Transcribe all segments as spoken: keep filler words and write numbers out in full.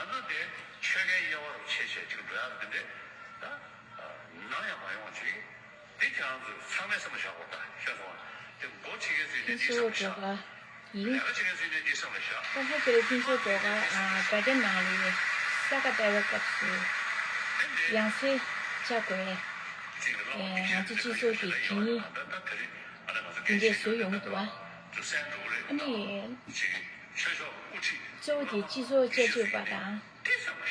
ང་ཚོ་དེ་ཆོལ་ཁའི་དབྱེ་བ་རུ་ཕྱེ་བྱས་ཅིག་འགྲོ་ཡག་འདི་འདྲས་ད་ནམ་ཡང་མ་ཡོང་བ་ཅིག་རེད། དེ་ཁྱེད་རང་ཚོས་ཚང་མས་བསམ་བློ་བཞག་དགོས་ད་ཤོད་སོང་བ། དེ་འགོ་ཁྲིད་མཁན་ཚོས་ནི་འདི་བསམ་བློ་བཞག་ལས་ཀ་བྱེད་མཁན་ཚོས་ནི་འདི་བསམ་བློ་བཞག་ད་ལྷ་རྒྱ་རི་ཕུན་ཚོགས་སྒྲོལ་དཀར་དྲ་རྒྱ་ནང་ལ་ས་ག་ཟླ་བའི་སྐབས་སུ་ཡང་སེ་བཅའ་དགོས། ང་ཚོ་སྤྱི་ཚོགས་ཀྱི་དེ་ཉིད་དེ་འདྲས་བཟོས་ཡོང་གི་འདུག་བ། ཨ་ནི། གཙོ་བོ་དེ་སྤྱི་ཚོགས་བཅའ་སྤྱོད་པ་དང་།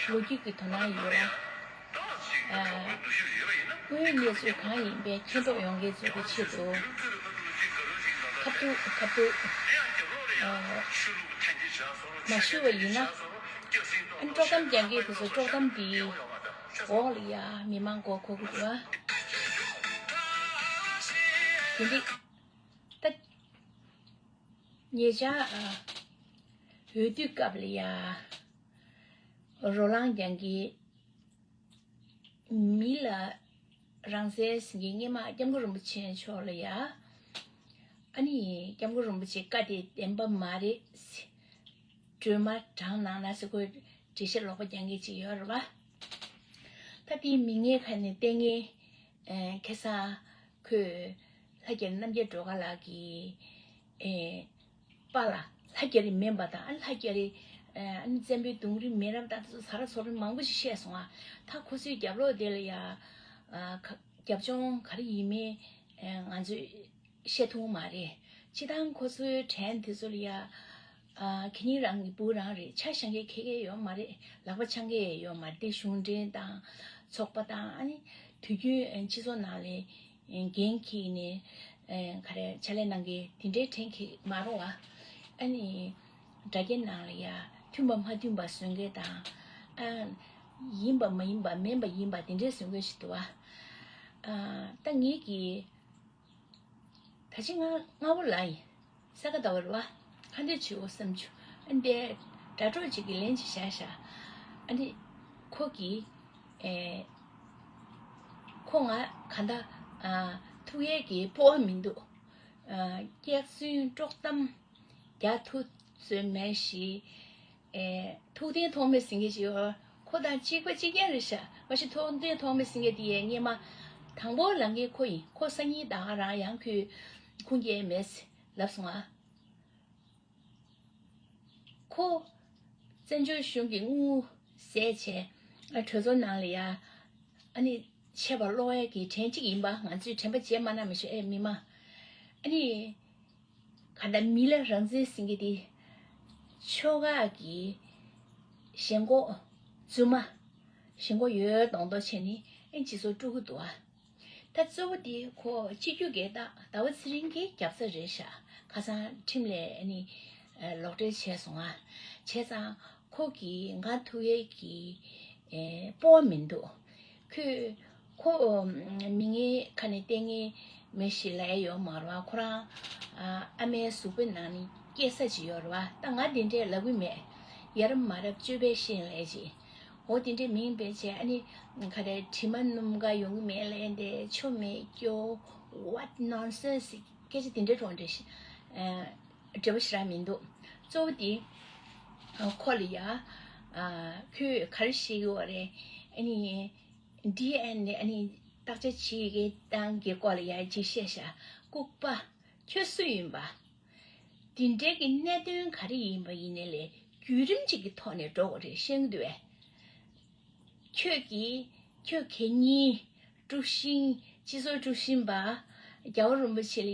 ལོ་རྒྱུས་ཀྱི་དོ་སྣང་ཡོད་ལ། དངོས་ཡོད་གནས་ཚུལ་གང་ཡིན་པའི་མཁྱེན་རྟོགས་ཡོང་མཁན་ཚོ་གི་ཆེད་དུ། ཁ་ཐུག་ཁ་ཐུག་མ་ཞུ་བ་ཡིན་ན། ཨ་ནི་དཀྲོག་གཏམ་རྒྱག་མཁན་དེ་ཚོ་དཀྲོག་གཏམ་འདིའི་འོག་ལ་ཡ་མི་མང་མགོ་འཁོར་གི་འདུག་ཨ། དེ་འདི། ད། ཉེ་ཆར། འོས་བསྡུ་སྐབས་ལ་ཡ། རོ་ལངས་རྒྱག་མཁན་མི་ལ་རང་བཙན་ཟེར་མཁན་སྔས་མ་སྐྱབས་མགོན་རིན་པོ་ཆེ་མཆོག་ལ་ཡ། ཨ་ནི་སྐྱབས་མགོན་རིན་པོ་ཆེ་བཀའ་དེ་བདེན་པ་མ་རེད། སྒྲོལ་མ་དྲངས་གནང་ན་ཟེར་ཁོས་འགྲེལ་བཤད་ལོག་པ་རྒྱག་མཁན་ཅིག་ཡོད་རེད་བ། ད་དེའི་མི་ངན་ཁ་ནས་ལྟས་ངན། ཨེ། ཁ་སང་ཁོས་ལྷ་རྒྱ་རི་རྣམ་རྒྱལ་སྒྲོལ་དཀར་ལགས་ཀྱི་ཨེ། པཱ་ལགས་ལྷ་རྒྱ་རི་མིན་པ་དང་། ཨ། ལྷ་རྒྱ་རི། ཨ་ནི་བཙན་པོའི་གདུང་རིང་མི་རབས་དང་དེ་ཚོ་ཟ་ར་ཟོ་ར་མང་པོ་ཞིག་བཤད་སོང་ཨ། ད་ཁོ་ཚོའི་རྒྱབ་ལོགས་དེ་ལ་ཡ། ཨ། ཁ། རྒྱབ་ལྗོངས་ག་རེ་ཡིན་མིན། ཨ། ང་ཚོས་བཤད་ཐུབ་མ་རེད། སྤྱིར་བཏང་ཁོ་ཚོའི་བྲན་དེ་ཚོ་ལ་ཡ། ཨ། ཁེ་ཉིན་རང་གི་བུ་རང་རེད། ཆ་བཞག་མཁན་ཁེ་ཁེ་ཡོད་མ་རེད། ལག་པ་འཆང་མཁན་ཡོད་མ་རེད། དེ་གཞུང་འབྲེལ་དང་ཚོགས་པ་དང་། ཨ་ནི་དུས་རྒྱུན་སྤྱི་ཚོགས་ནང་ལ་འགན་འཁྱེར་ནས་ག་རེ་ཕྱག་ལས་གནང་མཁན་དེ་འདྲའི་བྲན་གྱི་མ་རེད་བ། ཨ་ནི་དྲ་རྒྱའི་ནང་ལ་ཡ་མཐུན་པ་མ་མཐུན་པ་བཟོ་མཁན་དང་། ཨ། ཡིན་པ་མ་ཡིན་པ་མིན་པ་ཡིན་པ་དེ་འདྲའི་བཟོ་མཁན་ཞིག་འདུག་བ། ཨ། ད་ངེད་ཀྱིས། ད་ཅི་ང་སྔ་པོ་ལ་ཡིན། ས་ག་ཟླ་བ་རེད་བ། ཁ་འདོན་བྱེད་འོ་བསམ་བྱུང་། ཨ་ནི་དྲ་གྲོགས་ཅིག་གིས་ལན་ཅིག་བཞག་ཤག་ཨ་ནི་ཁོ་གིས། ཨེ། ཁོ་ང་ག་འདྲ། ཨ། ཐུག་ཡས་ཀྱི་སྤོབས་པ་མི་འདུག་ཨ། སྐྱག་རྫུན་དཀྲོག་གཏམ་རྒྱག་ཐུབ་ཚོད་མེད་ཞིག་ཨེ། ཐུགས་བདེན་ཐོགས་མེད་ཟེར་མཁན་ཞིག་ཡོད། ཁོ་དང་གཅིག་པ་གཅིག་རྐྱང་རེད་ཤག་མ་གཞི་ཐུགས་བདེན་ཐོགས་མེད་ཟེར་མཁན་དེ་ཡས་སྔས་མ་དང་པོ་ལབ་མཁན་ཁོ་ཡིན། ཁོ་སང་ཉིན་ད་ག་རང་ཡང་ཁོས་ཁུངས་སྐྱེལ་མེད་ལབ་སོང་ཨ། ཁོ་བཙན་བྱོལ་གཞུང་གི་དངུལ་ཟས་བྱས། ཨ། གྲོས་ཚོགས་ནང་ལ་ཡ། ཨ་ནི་ཆད་པ་ལོག་ཡས་ཀྱི་བྲན་གཅིག་ཡིན་པ། ང་ཚོས་དྲན་པ་བརྗེད་མ་གནང་མི་ཤོག་ཨེ་མི་མང་། ཨ་ནི། ག་འདྲ་མི་ལ་རང་བཙན་ཟེར་མཁན་དེ། ཕྱོགས་ཁག་གི་ཞེན་ཁོག་རྫུན་མ། ཞེན་ཁོག་ཡོད་མདོག་མདོག་བྱས་ནས་ཨེ་སྤྱི་ཚོགས་དཀྲུག་གི་འདུག་ཨ། ད་གཙོ་བོ་དེ་ཁོ་སྤྱི་རྒྱུ་འགལ་རྟགས་ཟླ་བ་ཚེ་རིང་གི་རྒྱབ་རྩ་རེད་ཤག་ཁ་སང་ཁྲིམས་ལས་ཨ་ནི་ལོག་འགྲེལ་བྱས་སོང་ཨ། བྱས་ཙང་ཁོ་གིས་ང་ཐུག་ཡས་ཀྱི་སྤོབས་པ་མི་འདུག་ཁོས། ཁོ་མི་ངན་ཁ་ནས་ལྟས་ངན་མི་ཞིག་ལབ་ཡས་ཡོད་མ་རེད་བ། ཁོ་རང་ཨ་མའི་གཟུགས་པོའི་ནང་ནས་སྐྱེས་ས་ཅིག་ཡོད་རེད་བ། ད་ང་དེ་འདྲས་ལབ་གི་མེད། ཡ་རབས་མ་རབས་སྤྱོད་པས་ཤེས་ལབ་ཅིག་འོ་དེ་འདྲས་མིན་པས་བྱས། ཨ་ནི་ག་རེ་དྲི་མ་སྣུམ་འགའ་ཡོང་གི་མེད་ལབ་ཡས་དེ་ཆོ་མེད་སྐྱོ། What nonsense། སྐད་ཆ་དེ་འདྲས་དྲོངས་འདྲ་ཞིག་འབྲེལ་བ་ཞེ་དྲག་མི་འདུག་གཙོ་བོ་དེ་ཁོ་ལ་ཡ། ཁོས་ག་རེ་བཤད་ཀྱི་ཡོད་རེད། ཨ་ནི། ཌི་ཨེན་ཨེ། ཨ་ནི་བརྟག་དཔྱད་བྱེད་མཁན་དང་གི་སྐོར་ལ་ཡ་ཅིག་བཤད་ཤག་ལྐུགས་པ། ཁྱོད་སུ་ཡིན་པ། དེ་འདྲའི་གི་གནད་དོན་ག་རེ་ཡིན་པ་ཡིན་ནའི་ལས་བརྒྱུད་རིམ་ཅིག་གི་ཐོག་ནས་འགྲོ་དགོས་རེད། ཤེས་ཀྱི་འདུག་གས། ཁྱོད་ཀྱིས། ཁྱོད་གད་སྙིགས་དཀྲུག་ཤིང་། སྤྱི་ཚོགས་དཀྲུག་ཤིང་པ། རྒྱལ་བ་རིན་པོ་ཆེ་ལ་ཡ་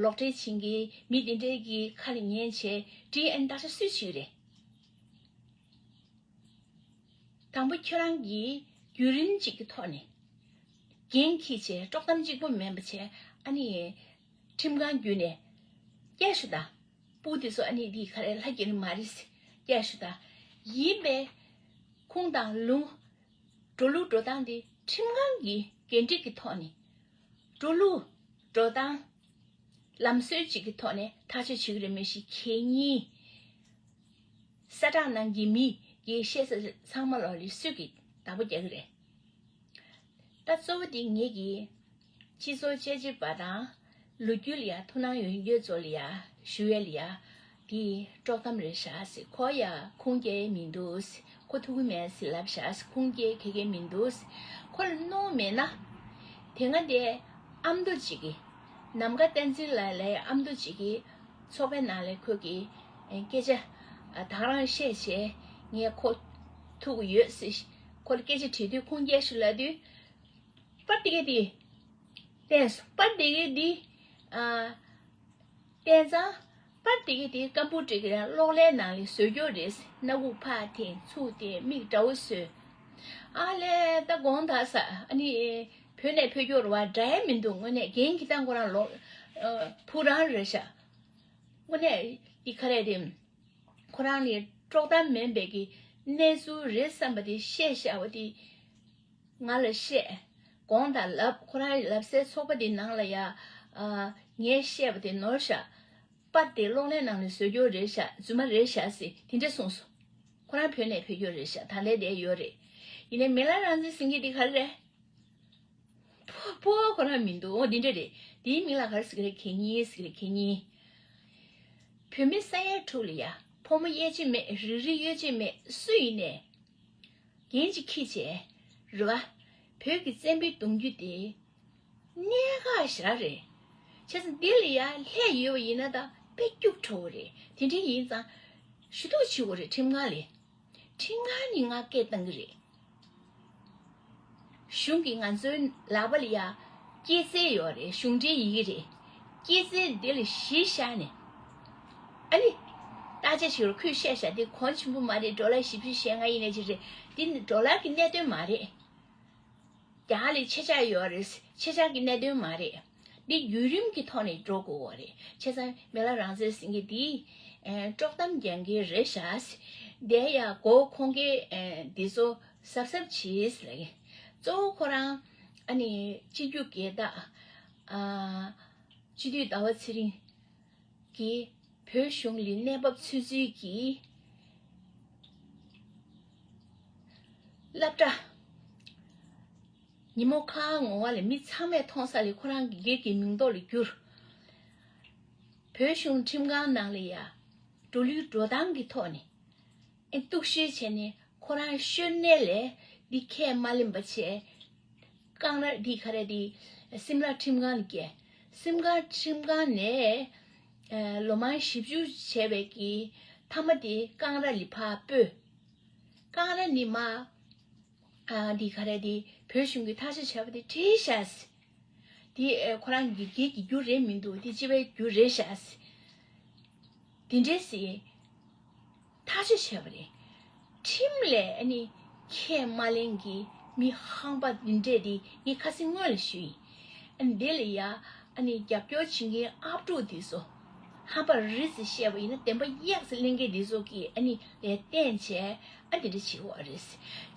ལོག་འགྲེལ་བྱེད་མཁན་མི་དེ་འདྲའི་གི་ཁ་ལ་ཉན་བྱས། ཌི་ཨེན་ཨེ་བརྟག་དཔྱད་སུས་བྱེད་ཀྱི་རེད། དང་པོ་ཁྱོད་རང་གིས་བརྒྱུད་རིམ་གཅིག་གི་ཐོག་ནས་འགན་འཁྱེར་བྱས། དཀྲོག་གཏམ་གཅིག་པོ་མིན་པ་བྱས། ཨ་ནི་ཁྲིམས་ཁང་བརྒྱུད་ནས་སྐྱེལ་ཤོག་དང་། སྤུ་དེ་ཚོ་ཨ་ནི་འདི་ག་རེ་ལྷ་རྒྱ་རི་མ་རེད། སྐྱེལ་ཤོག་དང་། ཡིན་པས་ཁུངས་དང་ལུང་། འགྲོ་ལུགས་འགྲོ་སྟངས་དེ་ཁྲིམས་ཁང་གི་འགན་འཁྲི་གི་ཐོག་ནས། འགྲོ་ལུགས་འགྲོ་སྟངས། ལམ་སྲོལ་གཅིག་གི་ཐོག་ནས་ཐག་གཅོད་བྱེད་ཀྱི་རེད། མི་ཞིག་གད་སྙིགས། ས་བཀྲ་ནང་གི་མི་གི་བཤད་ས་ཚང་མ་ལོག་ལ་སུས་ཀྱིས་བདག་པོ་རྒྱག་གི་རེད། ད་གཙོ་བོ་དེ་ངེད་ཀྱི་སྤྱི་ཚོགས་དཔྱད་ཞིབ་པ་དང་། ལོ་རྒྱུས་ལ་ཡ་ཐུགས་སྣང་ཡོད་མཁན་ཚོ་ལ་ཡ་ཞུ་ཡས་ལ་ཡ། དེ་དཀྲོག་གཏམ་རེད་ཤག་ཟེར། ཁོ་ཡ་ཁུངས་སྐྱེལ་མི་འདུག་ཟེར། ཁོ་ཐུག་གི་མེད་ཟེར་ལབ་བཞག་ཁུངས་སྐྱེལ་ག་གེ་མི་འདུག་ཁོ་ལ་གནོང་མེད་ན། དེ་སྔ་དེ་ཨ་མདོ་གཅིག་གིས། ནམ་མཁའ་བསྟན་འཛིན་ལགས་ལའི་ཨ་མདོ་གཅིག་གིས་ཚོགས་པའི་ནང་ལ་ཁོ་གིས་སྐད་ཆ་ད་རང་བཤད་བྱས། ངས་ཁོ་ཐུག་གི་ཡོད་ཟེར། ཁོ་ལ་སྐད་ཆ་དྲིས་དུས་ཁུངས་སྐྱེལ་ཞུ་ལབ་དུས། པར་དེ་ག་དེ་བསྟན་སོང་། པར་དེ་ག་དེ་ཨ། བསྟན་ཙང་། པར་དེ་ག་དེ་ཀམ་པུ་ཊར་གྱི་གློག་ཀླད་ནང་ལ་བཟོ་རྒྱུ་རེད། སྣ་ཁུག་ཕར་འཐེན་ཚུར་འཐེན་མིག་འདྲ་བོ་བཟོས། ཨ་ལས་ད་དགོངས་དག་ས། ཨ་ནི་བོད་ནས་ཕེབས་རྒྱུ་རེད་བ། འདྲ་ཡ་མི་འདུག་དངོས་གནས་རྒན་གྱི་ད་ཁོ་རང་ལོ་བུ་རང་རེད་ཤག་དངོས་གནས་འདི་ག་རེ་རེད། ཁོ་རང་ནི་དཀྲོག་གཏམ་མིན་པའི་གི་གནས་ཚུལ་རེད་བསམ་པ་དེ་བཤད་བཞག་པ་དེ། ང་ལ་བཤད། དགོངས་དག་ལབ། ཁོ་རང་ལབ་སའི་ཚོགས་པ་དེ་ནང་ལ་ཡ། ཨ། ངས་བཤད་པ་དེ་ནོར་བཞག་པར་དེ་གློག་ཀླད་ནང་ལ་བཟོ་རྒྱུ་རེད་བཞག་རྫུན་མ་རེད་བཞག་ཟེར་དེ་འདྲ་གསུངས་སོང་། ཁོ་རང་བོད་ནས་ཕེབས་རྒྱུ་རེད་བཞག་ད་ལྟའི་བསྡད་ཡོད་རེད། ཡིན་ནའི་མི་ལ་རང་བཙན་ཟེར་མཁན་དེ་ག་རེ་རེད། ཕོ་ཕོ་ཁོ་རང་མི་འདུག་འོ་འདི་འདྲ་རེད། དེའི་མིང་ལ་ག་རེ་ཟེར་གི་རེད། གད་སྙིགས་ཟེར་གི་རེད། གད་སྙིགས། བོད་མི་ས་ཡ་དྲུག་ལ་ཡ་ཕོ་མོ་དབྱེ་འབྱེད་མེད། རིགས་རུས་དབྱེ་འབྱེད་མེད། སུ་ཡིན་ནའི་འགན་ཅིག་འཁྱེར་བྱས་རེད་བ། བོད་ཀྱི་བཙན་པོའི་གདུང་རྒྱུད་དེ་གནད་འགག་ཞེ་དྲག་རེད། བྱས་ཙང་འདི་ལ་ཡ་སླེབས་ཡོད་པ་ཡིན་ན་ད་དཔེ་སྐྱུག་བྲོ་བོ་རེད། དེ་འདྲ་ཡིན་ཙང་ཞུ་གཏུག་བྱེད་དགོས་རེད་ཁྲིམས་ཁང་ལ། ཁྲིམས་ཁང་ནས་ང་སྐད་བཏང་གི་རེད། གཞུང་གིས་ང་ཚོའི་ལག་པ་ལ་ཡ་སྐྱེད་ཚལ་ཡོད་རེད། གཞུང་འབྲེལ་ཡི་གེ་རེད། སྐྱེད་ཚལ་འདི་ལ་གཞི་བཞག་ནས། ཨ་ནི། བརྟག་དཔྱད་བྱེད་རོགས། ཁོས་བཤད་བཞག་འདི་གོང་ཆེན་པོ་མ་རེད། ཌོ་ལར་བཞི་བཅུ་ཞེ་ལྔ་ཡིན་ནའི་ཅི་རེད། འདི་ནི་ཌོ་ལར་གྱི་གནད་དོན་མ་རེད། རྒྱ་གར་ལ་ཆེད་བཅག་ཡོད་རེད། ཆེད་བཅག་གི་གནད་དོན་མ་རེད། འདི་བརྒྱུད་རིམ་གྱི་ཐོག་ནས་འགྲོ་དགོས་པ་རེད། བྱས་ཙང་མི་ལ་རང་བཙན་ཟེར་མཁན་འདི། ཨེ། དཀྲོག་གཏམ་རྒྱག་མཁན་རེད་ཤག་དེ་ཡ་གོ་ཁོང་གིས། ཨེ། འདི་ཚོ་གཟབ་གཟབ་བྱེད་ཟེར་ལབ་ཀྱི། གཙོ་བོ་ཁོ་རང་། ཨ་ནི་སྤྱི་རྒྱུ་སྒེར་བདག་ཨ། སྤྱི་འཐུས་ཟླ་བ་ཚེ་རིང་གིས་བོད་གཞུང་ལ་གནས་བབ་ཚོད་འཛིན་གྱིས་སློབ་གྲྭ། ཉིན་མོ་ཁ་ངོ་བ་ལ་མི་ཚང་མས་མཐོང་ས་ལ་ཁོ་རང་གི་སྒེར་གྱི་མིང་ཐོག་ལ་བསྒྱུར། བོད་གཞུང་ཁྲིམས་ཁང་ནང་ལ་ཡ། འགྲོ་ལུགས་འགྲོ་སྟངས་ཀྱི་ཐོག་ནས། ཨེ། གཏུག་བཤེར་བྱས་ནས་ཁོ་རང་ཤོར་ནས་ལས་འདི་ཁས་མ་ལེན་པ་བྱས། ཀང་ར་འདི་ག་རེ་འདི་སིམ་ལ་ཁྲིམས་ཁང་ལ་བསྐྱལ། སིམ་ལ་ཁྲིམས་ཁང་ནས། ཨེ། ལོ་མང་བཞི་བཅུ་བྱས་པའི་གི་མཐའ་མ་དེ་ཀང་ར་ལ་ཕར་སྤོས། ཀང་ར་ནས་མར། ཨ། འདི་ག་རེ་འདི་བོད་གཞུང་གིས་ཐག་གཅོད་བྱས་པ་དེ་འགྲིག་ཤག་འདི། ཨེ། ཁོ་རང་གི་སྒེར་གྱི་རྒྱུ་རེད་མི་འདུག་འདི་སྤྱི་པའི་རྒྱུ་རེད་ཤག་འདི་འདྲས་ཟེར་ཐག་གཅོད་བྱས་པ་རེད། ཁྲིམས་ལ་ཨ་ནི་ཁས་མ་ལེན་གྱི་མི་ཧམ་པ་འདི་འདྲས་འདི་ངས་ཁ་སང་སྔོན་ལ་ཞུས་ཡིན། ཨ་ནི་འདི་ལ་ཡ་ཨ་ནི་རྒྱབ་སྐྱོར་བྱེད་མཁན་ཨབ་ཕྲུག་འདི་ཚོ་ཧམ་པ་རེད་ཟེར་བཤད་པ་ཡིན་ན་བདེན་པ་གཡག་ཟེར་གླེང་མཁན་འདི་ཚོ་གིས་ཨ་ནི་ལས་བརྟེན་བྱས་ཨ་འདི་འདྲ་བྱེད་འོ་རེད། བྱས་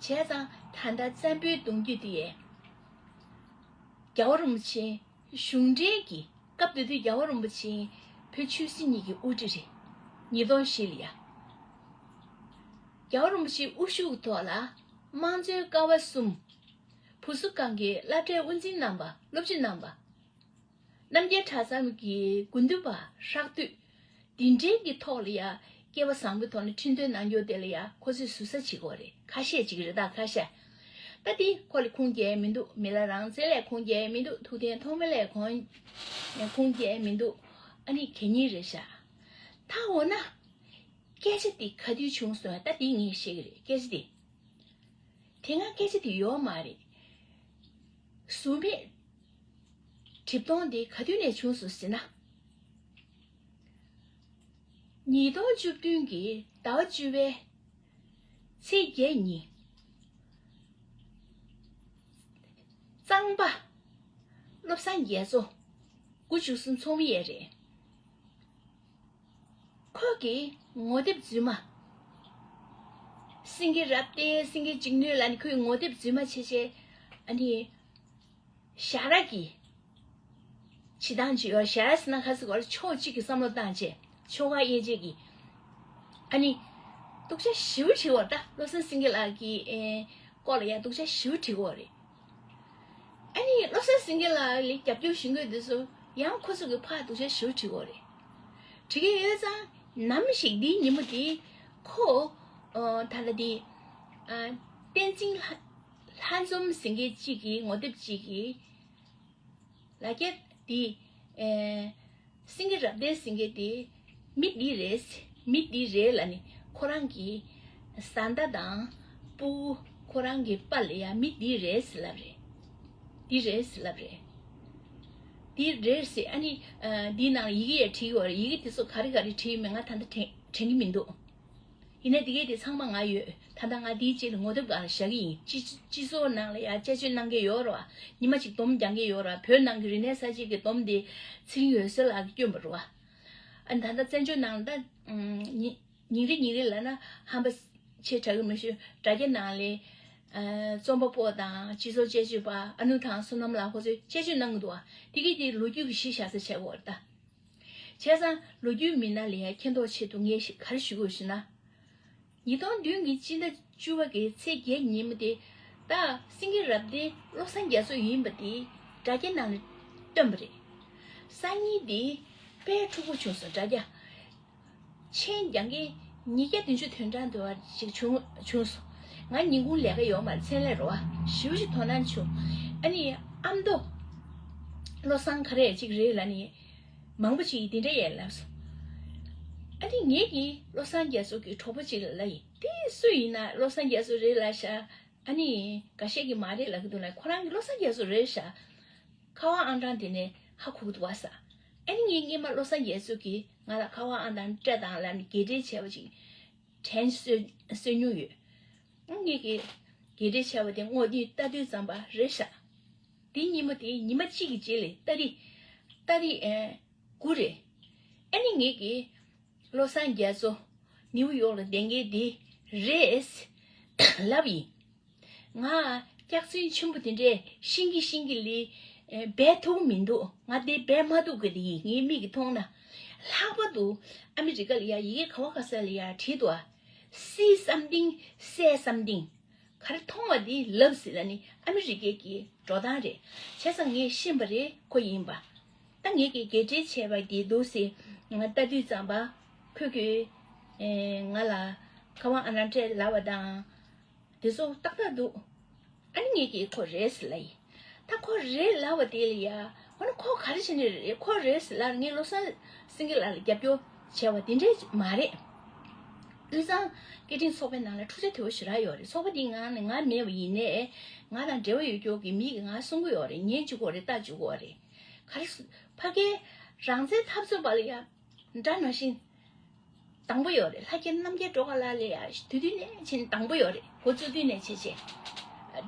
ཙང་ད་ལྟ་བཙན་པོའི་གདུང་རྒྱུད་དེ་རྒྱལ་བ་རིན་པོ་ཆེ་གཞུང་འབྲེལ་གྱི་སྐབས་དེ་དུས་རྒྱལ་བ་རིན་པོ་ཆེ་བོད་ཆོས་སྲིད་གཉིས་ཀྱི་དབུ་ཁྲིད་རེད། ཉིས་སྟོང་བཞི་ལ་ཡ། རྒྱལ་བ་རིན་པོ་ཆེའི་དབུ་བཞུགས་ཐོག་ལ་དམངས་གཙོའི་ཀ་བ་གསུམ། བུ་གསོ་ཁང་གི་སློབ་གྲྭའི་དབུ་འཛིན་རྣམ་པ། སློབ་སྤྱི་རྣམ་པ། རྣམ་རྒྱལ་གྲྭ་ཚང་གི་དགེ་འདུན་པ་ཧྲག་བསྡུས། འདི་འདྲའི་གི་ཐོག་ལ་ཡ་སྐལ་བ་བཟང་པོའི་ཐོག་ནས་ཁྲི་འདོན་གནང་རྒྱུ་དེ་ལ་ཡ་ཁོ་ཚོས་ཟུར་ཟ་བྱེད་དགོས་རེད། ཁ་ཤས་ཅིག་རེད་ད་ཁ་ཤས། ད་འདི་ཁོ་ལ་ཁུངས་སྐྱེལ་མི་འདུག་མི་ལ་རང་བཙན་ལ་ཁུངས་སྐྱེལ་མི་འདུག་ཐུབ་བསྟན་ཐོགས་མེད་ལ་ཁུངས་ཁུངས་སྐྱེལ་མི་འདུག་ཨ་ནི་གད་སྙིགས་རེད་ཤག་ད་འོ་ན། སྐད་ཆ་འདི་ག་དུས་བྱུང་སོང་ད་འདི་ངས་བཤད་ཀྱི་རེད་སྐད་ཆ་འདི། དེ་སྔ་སྐད་ཆ་དེ་ཡོད་མ་རེད། ཟུར་མེད་གྲིབ་སྟོང་དེ་ག་དུས་ནས་བྱུང་སོང་ཟེར་ན། ཉིས་སྟོང་བཅུ་བདུན་གྱི་ཟླ་བ་བཅུ་པའི་ཚེས་བརྒྱད་ཉིན། གཙང་པ་བློ་བཟང་རྒྱ་མཚོ་དགུ་བཅུ་གསུམ་ཚོགས་མི་ཡས་རེད། ཁོ་གི་ངོ་དེབ་རྫུན་མ། སེང་གེ་རབ་བརྟན་སེང་གེ་འཇིགས་ནུས་ལ་ནི་ཁོའི་ངོ་དེབ་རྫུན་མ་བྱས་བྱས། ཨ་ནི། ཞྭ་ར་གི་བྱེད་སྟངས་ཅིག་ཡོད། ཞྭ་ར་ཟེར་ན་ཁ་སི་གོ་ལ་ཕྱོགས་གཅིག་གི་བསམ་བློ་བཏང་བྱས་ཕྱོགས་ཁག་དབྱེ་འབྱེད་ཀྱི། ཨ་ནི། སྡུག་ཅག་ཞེ་པོ་བྲིས་པ་རེད་ད། བློ་བཟང་སེང་གེ་ལགས་ཀྱི་ཨེ་སྐོར་ལ་ཡང་སྡུག་ཅག་ཞེ་པོ་བྲིས་པ་རེད། ཨ་ནི་བློ་བཟང་སེང་གེ་ལགས་ལ་རྒྱབ་སྐྱོར་ཞུ་མཁན་དེ་ཚོ་ཡང་ཁོ་ཚོ་གི་ཕར་སྡུག་ཅག་ཞེ་པོ་བྲིས་པ་རེད། བྲིས་ཀྱི་ཡོད་ཙང་ནམ་ཞིག་འདིའི་ཉིན་མོ་དེ་ཁོ་ཨ་ད་ལྟ་དེ་ ཨ། བསྟན་འཛིན་ལྷ་ལྷ་འཛོམས་ཟེར་མཁན་གཅིག་གིས་ངོ་དེབ་གཅིག་གིས། ལ་རྒྱ་འདི། ཨེ། སེང་གེ་རབ་བརྟན་ཟེར་མཁན་དེ་མི་འདི་རེད། མི་འདི་རེད་ལབ་ནས་ཁོ་རང་གི་བཟའ་ཟླ་དང་སྤུ་གུ། ཁོ་རང་གི་པཱ་ལགས་ཡ་མི་འདི་རེད་ལབ་རེད། འདི་རེད་ལབ་རེད། འདི་རེད་ཟེར། ཨ་ནི། ཨ། འདིའི་ནང་ཡི་གེ་ཡང་བྲིས་ཡོད་རེད། ཡི་གེ་དེ་ཚོ་ག་རེ་ག་རེ་བྲིས་ཡོད་མེད་ང་ད་ལྟ་དྲན་དྲན་གྱི་མི་འདུག་ཡིན་ནའི་དེ་གས་དེ་ཚང་མ་ང་ཡོད། ད་ལྟ་ང་དེའི་རྗེས་ལ་ངོ་དེབ་སྒང་ལ་བཞག་གི་ཡིན། སྤྱི་སྤྱི་ཚོགས་ནང་ལ་ཡང་དཔྱད་བརྗོད་གནང་མཁན་ཡོད་རེད་བ། ཉི་མ་གཅིག་སྡོམ་རྒྱག་མཁན་ཡོད་རེད་བ། བོད་ནང་གི་རིག་གནས་གསར་བརྗེ་གི་སྡོམ་དེ་ཚེ་རིང་འོད་ཟེར་ལགས་ཀྱིས་བསྐྱོན་པ་རེད་བ། ཨ་ནི་ད་ལྟ་བཙན་བྱོལ་ནང་ལ་ད་ཉིན་ཉིན་རེ་ཉིན་རེ་ལབ་ན་ཧམ་པ་ཆེ་དྲགས་ཀྱི་མི་ཤེས། དྲ་རྒྱ་ནང་ལ་ཨ་རྩོམ་པ་པོ་དང་སྤྱི་ཚོགས་དཔྱད་བརྗོད་པ་ཨ་ནུ་ཐང་བསོད་ནམས་ལགས་ཁོ་ཚོས་དཔྱད་བརྗོད་གནང་གི་འདུག་བ། དེ་གས་དེ་ལོ་རྒྱུས་ཀྱི་གཞི་བཞག་ས་བྱས་པ་རེད་ད། བྱས་ཙང་ལོ་རྒྱུས་མི་སྣ་ལ་ཡང་མཁྱེན་རྟོགས་ཆེད་དུ་ངས་ཤི་ག་རེ་ཞུ་དགོས་ཞུ་ན། ཉིས་སྟོང་བདུན་གྱི་སྤྱི་ཟླ་བཅུ་པ་གི་ཚེས་བརྒྱད་ཉིན་མོ་དེ། ད་སེང་གེ་རབ་བརྟན་བློ་བཟང་རྒྱ་མཚོ་ཡིན་པ་དེ་དྲ་རྒྱ་ནང་ལ་བཏོན་པ་རེད། སང་ཉིན་དེ་དཔེ་འཁྲུག་པོ་བྱུང་སོང་། དྲ་རྒྱ་མཆན་རྒྱག་མཁན་ཉིས་བརྒྱ་བདུན་ཅུ་དོན་གྲངས་འདྲ་བ་ཞིག་བྱུང་བྱུང་སོང་། ང་ཉིན་གུང་ལས་ཀ་ཡོད་མ་རེད། མཚན་ལས་རོ་བ་ཞེ་པོ་ཞིག་དོ་སྣང་བྱུང་། ཨ་ནི་ཨ་མདོ་བློ་བཟང་ག་རེ་ཅིག་རེད་ལབ་ནི། མང་པོ་ཅིག་གིས་དེ་འདྲ་ཡང་ལབ་སོང་། ཨ་ནི་ངེད་ཀྱིས་བློ་བཟང་རྒྱ་མཚོ་གི་གྲོགས་པོ་ཅིག་ལ་ལབ་ཡིན། དེ་སུ་ཡིན་ན། བློ་བཟང་རྒྱ་མཚོ་རེད་ལབ་ཤག་ཨ་ནི་འགའ་ཤས་ཀྱིས་མ་རེད་ལབ་ཀྱི་འདུག་ལ། ཁོ་རང་གིས་བློ་བཟང་རྒྱ་མཚོ་རེད་ཤག་ཁ་པར་ཨང་གྲངས་དེ་ནས་ཧ་གོ་གི་འདུག་བ་ས། ཨ་ནི་ངས་སྔོན་མ་བློ་བཟང་རྒྱ་མཚོ་གིས་ང་ལ་ཁ་པར་ཨང་གྲངས་སྤྲད་དང་ལབ་ནས་གྲ་སྒྲིག་བྱས་པ་ཅིག་དྲན་གསོས་གསོས་མྱོང་ཡོད། ཨ་ངེད་ཀྱིས་གྲ་སྒྲིག་བྱས་པ་དེ་སྔོན་དུས་ལྟ་དུས་ཙམ་པ་རེད་ཤག་དེ་ཉིན་མོ་དེ་ཉི་མ་གཅིག་གི་རྗེས་ལ་ཏ་རིག་ཏ་རིག་ཨེ་དགུ་རེད། ཨ་ནི་ངེད་ཀྱིས་བློ་བཟང་རྒྱ་མཚོ་ནིའུ་ཡོག་ལ་བསྡད་མཁན་དེ་རེད་ལབ་ཡིན། ང་སྐྱག་རྫུན་ཆེན་པོ་དེ་འདྲས་ཤེས་ཀྱི་ཤེས་ཀྱི་ལས་ཨེ་འབད་ཐུབ་མི་འདུག་ང་དེ་འབད་མ་ཐུབ་གི་རེད། ངའི་མིག་གིས་མཐོང་ན། ལྷག་པར་དུ་ཨ་མི་རི་ཀ་ལ་ཡ་ཡི་གེ་ག་བ་ག་ས་ལ་ཡ་བྲིས་འདུག་ཨ། See something, say something. ག་རེ་མཐོང་བ་དེ་ལབ་ཟེར་ལབ་ནི་ཨ་མི་རི་ཀའི་གི་འགྲོ་སྟངས་རེད། བྱས་ཙང་ངས་ཤེས་པ་རེད། ཁོ་ཡིན་པ། ད་ངས་ཀྱི་གྲ་སྒྲིག་བྱས་པ་དེ་འདུག་སེ་ང་ལྟ་དུས་ཙམ་པ་ཁོས་ཀྱི་ཨེ་ང་ལ་ཁ་པར་ཨང་གྲངས་སྤྲད་ལབ་པ་དང་། དེ་ཚོ་ཏག་ཏག་འདུག་ཨ་ནི་ངས་ཀྱིས་ཁོ་རེད་ཟེར་ལབ་ཡིན། ད་ཁོ་རེད་ལབ་པ་དེ་ལ་ཡ། འོ་ན་ཁོ་ག་རེ་བྱས་ནས་རེད། ཁོ་རེད་ཟེར་ལབ་ངས་བློ་བཟང་སེང་གེ་ལགས་ལ་རྒྱབ་སྐྱོར་བྱས་པ་དེ་འདྲས་མ་རེད། དབུས་གཙང་སྐད་འཕྲིན་ཚོགས་པའི་ནང་ལ་འཁྲུག་ཆ་དོད་པོ་ཞེ་དྲག་ཡོད་རེད། ཚོགས་པ་དེའི་ནང་ནས་ང་མེད་པ་ཡིན་ནའི། ང་དང་འབྲེལ་བ་ཡོད་རྒྱུ་གི་མི་གིས་ང་གསུང་གི་ཡོད་རེད། ཉན་བཅུག་གི་ཡོད་རེད། ལྟ་བཅུག་གི་ཡོད་རེད། ག་རེ་ཕ་གིའི་རང་བཙན་འཐབ་རྩོད་པ་ལ་ཡ། འདྲ་ནང་བཞིན། དང་པོ་ཡོད་རེད། ལྷ་རྒྱལ་རྣམ་རྒྱལ་སྒྲོལ་དཀར་ལགས་ལ་ཡ་དུས་དུས་ནས་ཕྱིན་དང་པོ་ཡོད་རེད། འགོ་བཙུགས་དུས་ནས་བྱས་བྱས།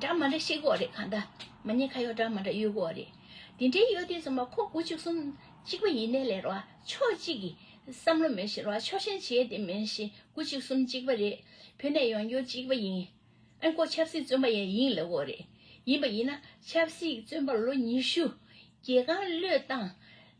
འདྲ་མ་འདྲ་བཤད་ཀྱི་ཡོད་རེད། གང་ལྟར་མ་ཉེས་ཁ་གཡོག་འདྲ་མ་འདྲ་གཡོག་གི་ཡོད་རེད། དེ་འདྲའི་གཡོག་དུས་ཙམ་པ་ཁོ་དགུ་གཅིག་གསུམ་གཅིག་པ་ཡིན་ནའི་ལས་རོ། ཕྱོགས་གཅིག་གི་བསམ་བློ་མེད་བཞིན་རོ། ཕྱོགས་ཞེན་བྱས་དེ་མེད་བཞིན་དགུ་གཅིག་གསུམ་གཅིག་པ་རེད། བོད་ནས་ཡོང་རྒྱུ་གཅིག་པ་ཡིན། ཨ་ཁོ་ཆབ་སྲིད་བཙོན་པ་ཡང་ཡིན་ལབ་ཀྱི་ཡོད་རེད། ཡིན་པ་ཡིན་ན་ཆབ་སྲིད་བཙོན་པ་ལོ་ཉི་ཤུ། རྒྱལ་ཁང་བློས་བཏང་།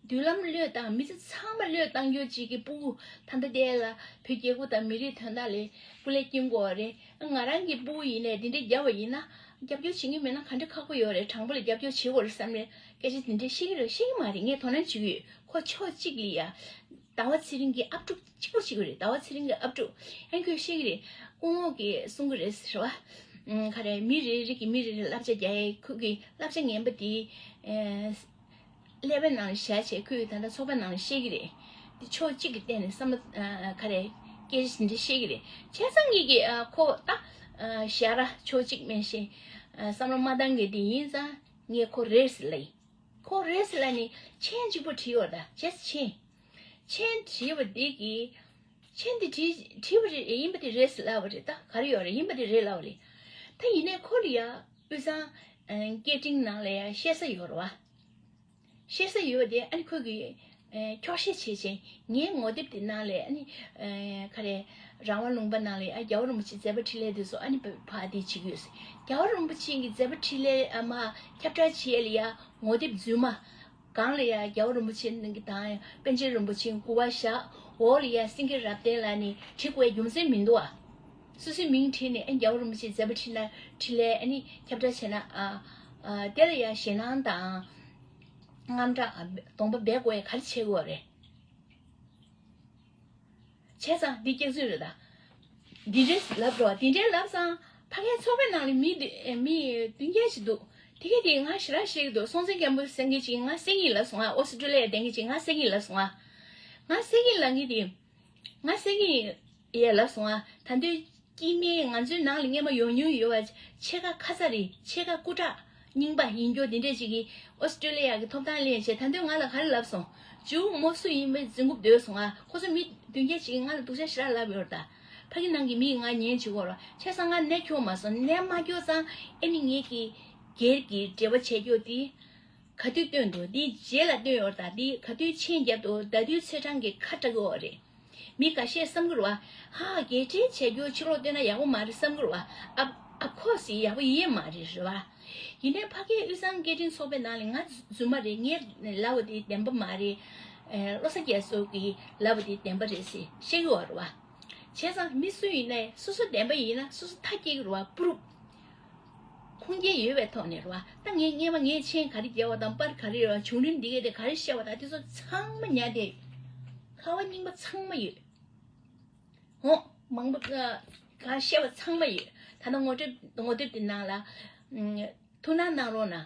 མདུན་ལམ་བློས་བཏང་། མི་ཚེ་ཚང་མ་བློས་བཏང་རྒྱུ་ཅིག་གི་སྤུ་གུ་ད་ལྟ་དེ་ལ་བོད་རྒྱལ་ཁབ་དང་མི་རིགས་དོན་དག་ལ་སྐུ་ལས་བསྐྱོན་དགོས་པ་རེད། ང་རང་གི་སྤུ་གུ་ཡིན་ནའི་དེ་འདྲའི་བརྒྱབ་པ་ཡིན་ན་རྒྱབ་སྐྱོར་བྱེད་ཀྱི་མེད་ན་ག་འདྲ་ཁག་པོ་ཡོད་རེད། དྲང་པོ་ལ་རྒྱབ་སྐྱོར་བྱེད་དགོས་རེད་བསམ་ནས་སྐད་ཆ་དེ་འདྲ་བཤད་ཀྱི་རེད། བཤད་ཀྱི་མ་རེད། ངས་དོ་སྣང་བྱེད་ཀྱི་ཡོད། ཁོ་ཕྱོགས་གཅིག་ལ་ཡ། ཟླ་བ་ཚེ་རིང་གི་ཨབ་ཕྲུག་གཅིག་པོ་གཅིག་པོ་རེད། ཟླ་བ་ཚེ་རིང་གི་ཨབ་ཕྲུག་ཨན་ཁོས་བཤད་ཀྱི་རེད། སྐུ་ངོ་གིས་གསུང་གི་རེད་ཟེར་བ། ཨུམ། ག་རེ་མི་རེ་རེ་གིས་མི་རེ་རེ་བསླབ་བྱ་རྒྱག་ཡས། ཁོ་གི་བསླབ་བྱ་ངན་པ་དེ་ཨེ་ཀླད་པའི་ནང་ལ་བཞག་བྱས་ཁོས་ད་ལྟ་ཚོགས་པའི་ནང་ལ་བཤད་ཀྱི་རེད། དེ་ཕྱོགས་གཅིག་གི་སྟེང་ནས་བསམ་བློ་ཨ་ག་རེ་སྐད་ཆ་དེ་འདྲ་བཤད་ཀྱི་རེད། བྱས་ཙང་ངེད་ཀྱིས་ཨ་ཁོ་ད་ཨ་ཞར་ཕྱོགས་གཅིག་མེད་བཞིན་ཨ་བསམ་བློ་མ་བཏང་གི་དེ་ཡིན་ཙང་ངས་ཁོ་རེད་ཟེར་ལབ་ཡིན། ཁོ་རེད་ཟེར་ལབ་ནི་མཆན་གཅིག་པོ་བྲིས་ཡོད་ད། བྱས་ཙང་མཆན། མཆན་བྲིས་པ་འདི་གིས། མཆན་འདི་བྲིས་བྲིས་པ་རེད། ཡིན་པ་དེ་རེད་ཟེར་ལབ་པ་རེད། ད་ག་རེ་ཡོད་རེད། ཡིན་པ་དེ་རེད་ལབ་པ་རེད། ད་ཡིན་ནའི་ཁོ་ལ་ཡ་དབུས་གཙང་སྐད་འཕྲིན་ནང་ལ་ཡ་བཤད་ས་ཡོད་རེད་བ། བཤད་ས་ཡོད་དེ་ཨ་ནི་ཁོ་གིས་འཁྱོག་བཤད་བྱས་བྱས་ངའི་ངོ་དེབ་དེ་ནང་ལ་ཨ་ནི་ག་རེ་རང་དབང་ལུང་པ་ནང་ལ་ཨ་རྒྱལ་བ་རིན་པོ་ཆེའི་མཛད་པ་འཕྲིན་ལས་དེ་ཚོ་ཨ་ནི་ཕར་དེ་བྱེད་ཀྱི་ཡོད་ཟེར། རྒྱལ་བ་རིན་པོ་ཆེ་གི་མཛད་པ་འཕྲིན་ལས་ཨ་མ་ཁྱབ་བསྒྲགས་བྱེད་ཡས་ལ་ཡ་ངོ་དེབ་རྫུན་མ། སྒང་ལ་ཡ་རྒྱལ་བ་རིན་པོ་ཆེ་དང་པཎ་ཆེན་རིན་པོ་ཆེའི་སྐུ་པར་བཞག་འོག་ལ་ཡ་སེང་གེ་རབ་བརྟན་ལབ་ནི་བྲིས་དགོས་རྒྱུ་མཚན་མི་འདུག་ཨ། སོ་སོའི་མིང་བྲིས་ནས་ཨ་རྒྱལ་བ་རིན་པོ་ཆེའི་མཛད་པ་འཕྲིན་ལས་འཕྲིན་ལས་ཨ་ནི་ཁྱབ་བསྒྲགས་བྱས་ན་ཨ། ཨ་དེ་ལ་ཡ་ཞེད་སྣང་དང་། དངངས་སྐྲག་གདོང་པ་སྦས་དགོས་ཡ་ག་རེ་བྱེད་དགོས་རེད། བྱས་ཙང་འདི་སྐྱག་རྫུན་རེད་ད། འདི་འདྲས་ལབ་འགྲོ་བ་འདི་འདྲས་ལབ་ཙང་ ཕ་གིའི་ཚོགས་པའི་ནང་ལ་མི་དེ་མི་བདུན་བརྒྱད་ཅིག་འདུག་དེ་གས་དེ་ང་ཞེ་དྲག་ཤེས་ཀྱི་འདུག་སྲོང་བཙན་སྒམ་པོ་ཟེར་མཁན་ཅིག་ང་སེང་གེ་ལབ་སོང་ང་། ཨོ་སི་ཀྲི་ལི་ཡ་བསྡད་མཁན་ཅིག་ང་སེང་གེ་ལབ་སོང་ང་། ང་སེང་གེ་ལབ་མཁན་དེ། ང་སེང་གེ་ཡས་ལབ་སོང་ང་། ད་དུང་སྐྱེ་དམན་ང་ཚོའི་ནང་ལ་སྔས་མ་ཡོང་མྱོང་ཡོད་པ་ཕྱེད་ཀ་ཁ་ཚ་རེད། ཕྱེད་ཀ་སྐུ་དྲག་རྙིང་པ་ཡིན་རྒྱུ་དེ་འདྲས་ཅིག་གིས་ཨོ་སི་ཀྲི་ལི་ཡ་གི་ཐོབ་ཐང་ལེན་བྱས། ད་དུང་ང་ལ་ག་རེ་ལབ་སོང་། ཇུའུ་མོ་སུ་ཡིན་པའི་འཛིན་རྒྱུ་འདོད་སོང་ང་། ཁོ་ཚོ་མི་བདུན་བརྒྱད་ཅིག་ང་ལ་སྡུག་ཅག་ཞེ་དྲག་ལབ་ཡོད་རེད་ད། ཕ་གི་ནང་གི་མིས་ང་ཉན་བྱེད་དགོས་རེད། བྱས་ཙང་ང་ནད་ཁྱོག་མ་སོང་། ནད་མ་ཁྱོག་ཙང་ཨེ་ནི་ངེད་ཀྱི་སྒེར་གྱི་འབྲེལ་བ་བྱས་རྒྱུ་དེ་ག་དུས་སྟོན་འདུག་འདི་རྗེས་ལ་སྟོན་ཡོད་རེད་ད། འདི་ག་དུས་མཆན་རྒྱབ་འདུག་ད་དུས་ཚོད་གྲངས་ཀྱི་ཁ་གྲག་གི་ཡོད་རེད། མི་འགའ་ཤས་བསམ་གི་རེད་བ། ཧ་རྒྱལ་ཕྲན་བྱས་རྒྱུ་ཕྱི་ལོགས་སྟོན་ན་ཡག་པོ་མ་རེད་བསམ་གི་རེད་བ། ཨ་ཨ་ཁོ་སི་ཡག་པོ་ཡིན་མ་རེད་རེད་བ། ཡིན་ནའི་ཕ་གིའི་དབུས་གཙང་སྐད་འཕྲིན་ཚོགས་པའི་ནང་ལ་ང་རྫུན་མ་རེད། ངས་ལབ་པ་དེ་བདེན་པ་མ་རེད། ཨེ་བློ་བཟང་རྒྱ་མཚོ་གིས་ལབ་པ་དེ་བདེན་པ་རེད་ཟེར་བཤད་གི་ཡོད་རེད་བ། བྱས་ཙང་མི་སུ་ཡིན་ནའི་སོ་སོ་བདེན་པ་ཡིན་ན་སོ་སོ་མཐའ་སྐྱེལ་གི་རེད་བ། པུ་རུབ། ཁུངས་སྐྱེལ་ཡོད་པའི་ཐོག་ནས་རེད་བ། ད་ངས་སྔས་མ་ངས་མཆན་ག་རེ་རྒྱབ་པ་དང་པར་ག་རེ་རེད་བ། བྱུང་རིམ་འདི་གས་དེ་ག་རེ་བཤད་པ་དང་དེ་ཚོ་ཚང་མ་ཉར་བསྡད་ཡོད། ཁ་བ་རྙིང་པ་ཚང་མ་ཡོད། འོ། མང་པོ་ག་བཤད་པ་ཚང་མ་ཡོད། ད་ལྟ་ངོ་དེབ་ངོ་དེབ་དེ་ནང་ལ་ཨམ། ཐུགས་སྣང་གནང་རོགས་གནང་།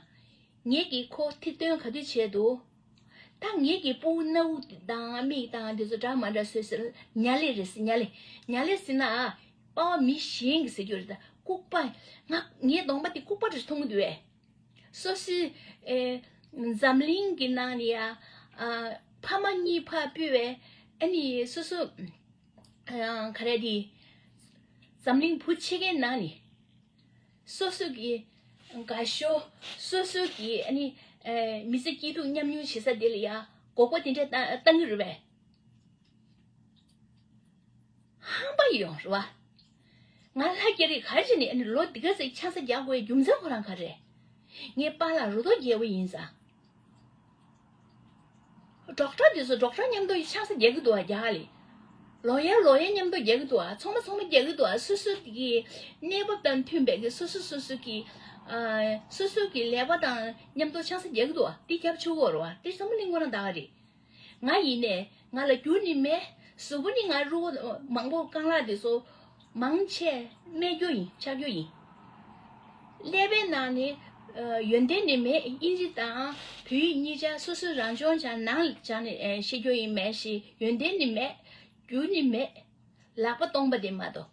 ངེད་ཀྱིས་ཁོ་ཐེར་འདོན་ག་དུས་བྱས་འདུག་ད་ངེད་ཀྱི་སྤུ་གུ་སྣ་བུག་དང་མིག་དང་དེ་ཚོ་འདྲ་མ་འདྲ་བཟོས་ཟེར། ཉ་ལེ་རེད་ཟེར། ཉ་ལེ། ཉ་ལེ་ཟེར་ན་པ་ཕ་མི་གཞན་གྱིས་ཟེར་རྒྱུ་རེད་ད། ལྐུགས་པ། ང་ངའི་གདོང་པ་དེ་ལྐུགས་པ་རེད་མཐོང་གི་འདུག་བས། སོ་སོའི་ཨེ། འཛམ་གླིང་གི་ནང་ནས་ཡ། ཨ། ཕ་མ་གཉིས་ཕར་ཕུད་པའི་ཨ་ནི་སོ་སོ། ཨ། ག་རེ་དེ། འཛམ་གླིང་བུ་ཕྱེད་ཀའི་ནང་ནས། སོ་སོ་གི་དགའ་ཤོས། སོ་སོ་གི་ཨ་ནི། ཨ། མི་ཚེ་སྐྱིད་སྡུག་མཉམ་མྱོང་བྱེད་ས་དེ་ལ་ཡ་མགོ་སྐོར་དེ་འདྲ་བཏང་བཏང་གི་རེད་པས། ཧམ་པ་ཡོང་རེད་བ། ང་ལྷ་རྒྱ་རི་ག་རེ་བྱས་ནས་ཨ་ནི་ལོ་འདི་ག་ཚོད་ཆང་ས་རྒྱག་དགོས་རྒྱུ་མཚན་ཁོ་རང་ག་རེ། ངའི་པཱ་ལགས་རུ་ཐོག་རྒྱལ་པོ་ཡིན་ཙང་། ཌོག་ཊར་དེ་ཚོ་ཌོག་ཊར་མཉམ་དུ་ཆང་ས་རྒྱག་གི་འདུག་བ། རྒྱ་གར་ལ། ལོ་ཡར་ལོ་ཡར་མཉམ་དུ་རྒྱག་གི་འདུག་བ། ཚང་མ་ཚང་མ་རྒྱག་གི་འདུག་བ། སོ་སོ་གི་གནས་བབ་དང་མཐུན་པའི་གི་སོ་སོ་སོ་སོ་གི། ཨ། སོ་སོ་གི་ལས་པ་དང་མཉམ་དུ་ཆང་ས་རྒྱག་གི་འདུག་བ། དེ་རྒྱབ་ཆོག་གི་རེད་བ། དེ་ཚང་མ་གླིང་སྐོར་རང་ད་ག་རེད། ང་ཡིན་ནས་ང་ལ་རྒྱུ་ནི་མེད། གཟུགས་པོ་ནི་ང་རུ་མང་པོ་རྐང་ལག་དེ་ཚོ་མང་ཆེ་རྨས་རྒྱུ་ཡིན། ཆག་རྒྱུ་ཡིན། ཀླད་པའི་ནང་ནས་ཡོན་ཏན་ནི་མེད། དབྱིན་ཇི་དང་བོད་ཡིག་གཉིས་ཆ་སོ་སོའི་རང་སྦྱོང་བྱས་ནང་ལ་བྱས་ནས་ཤེས་རྒྱུ་ཡིན་མེད་ཞེས། ཡོན་ཏན་ནི་མེད། རྒྱུ་ནི་མེད། ལག་པ་སྟོང་པ་དེ་མ་གཏོགས།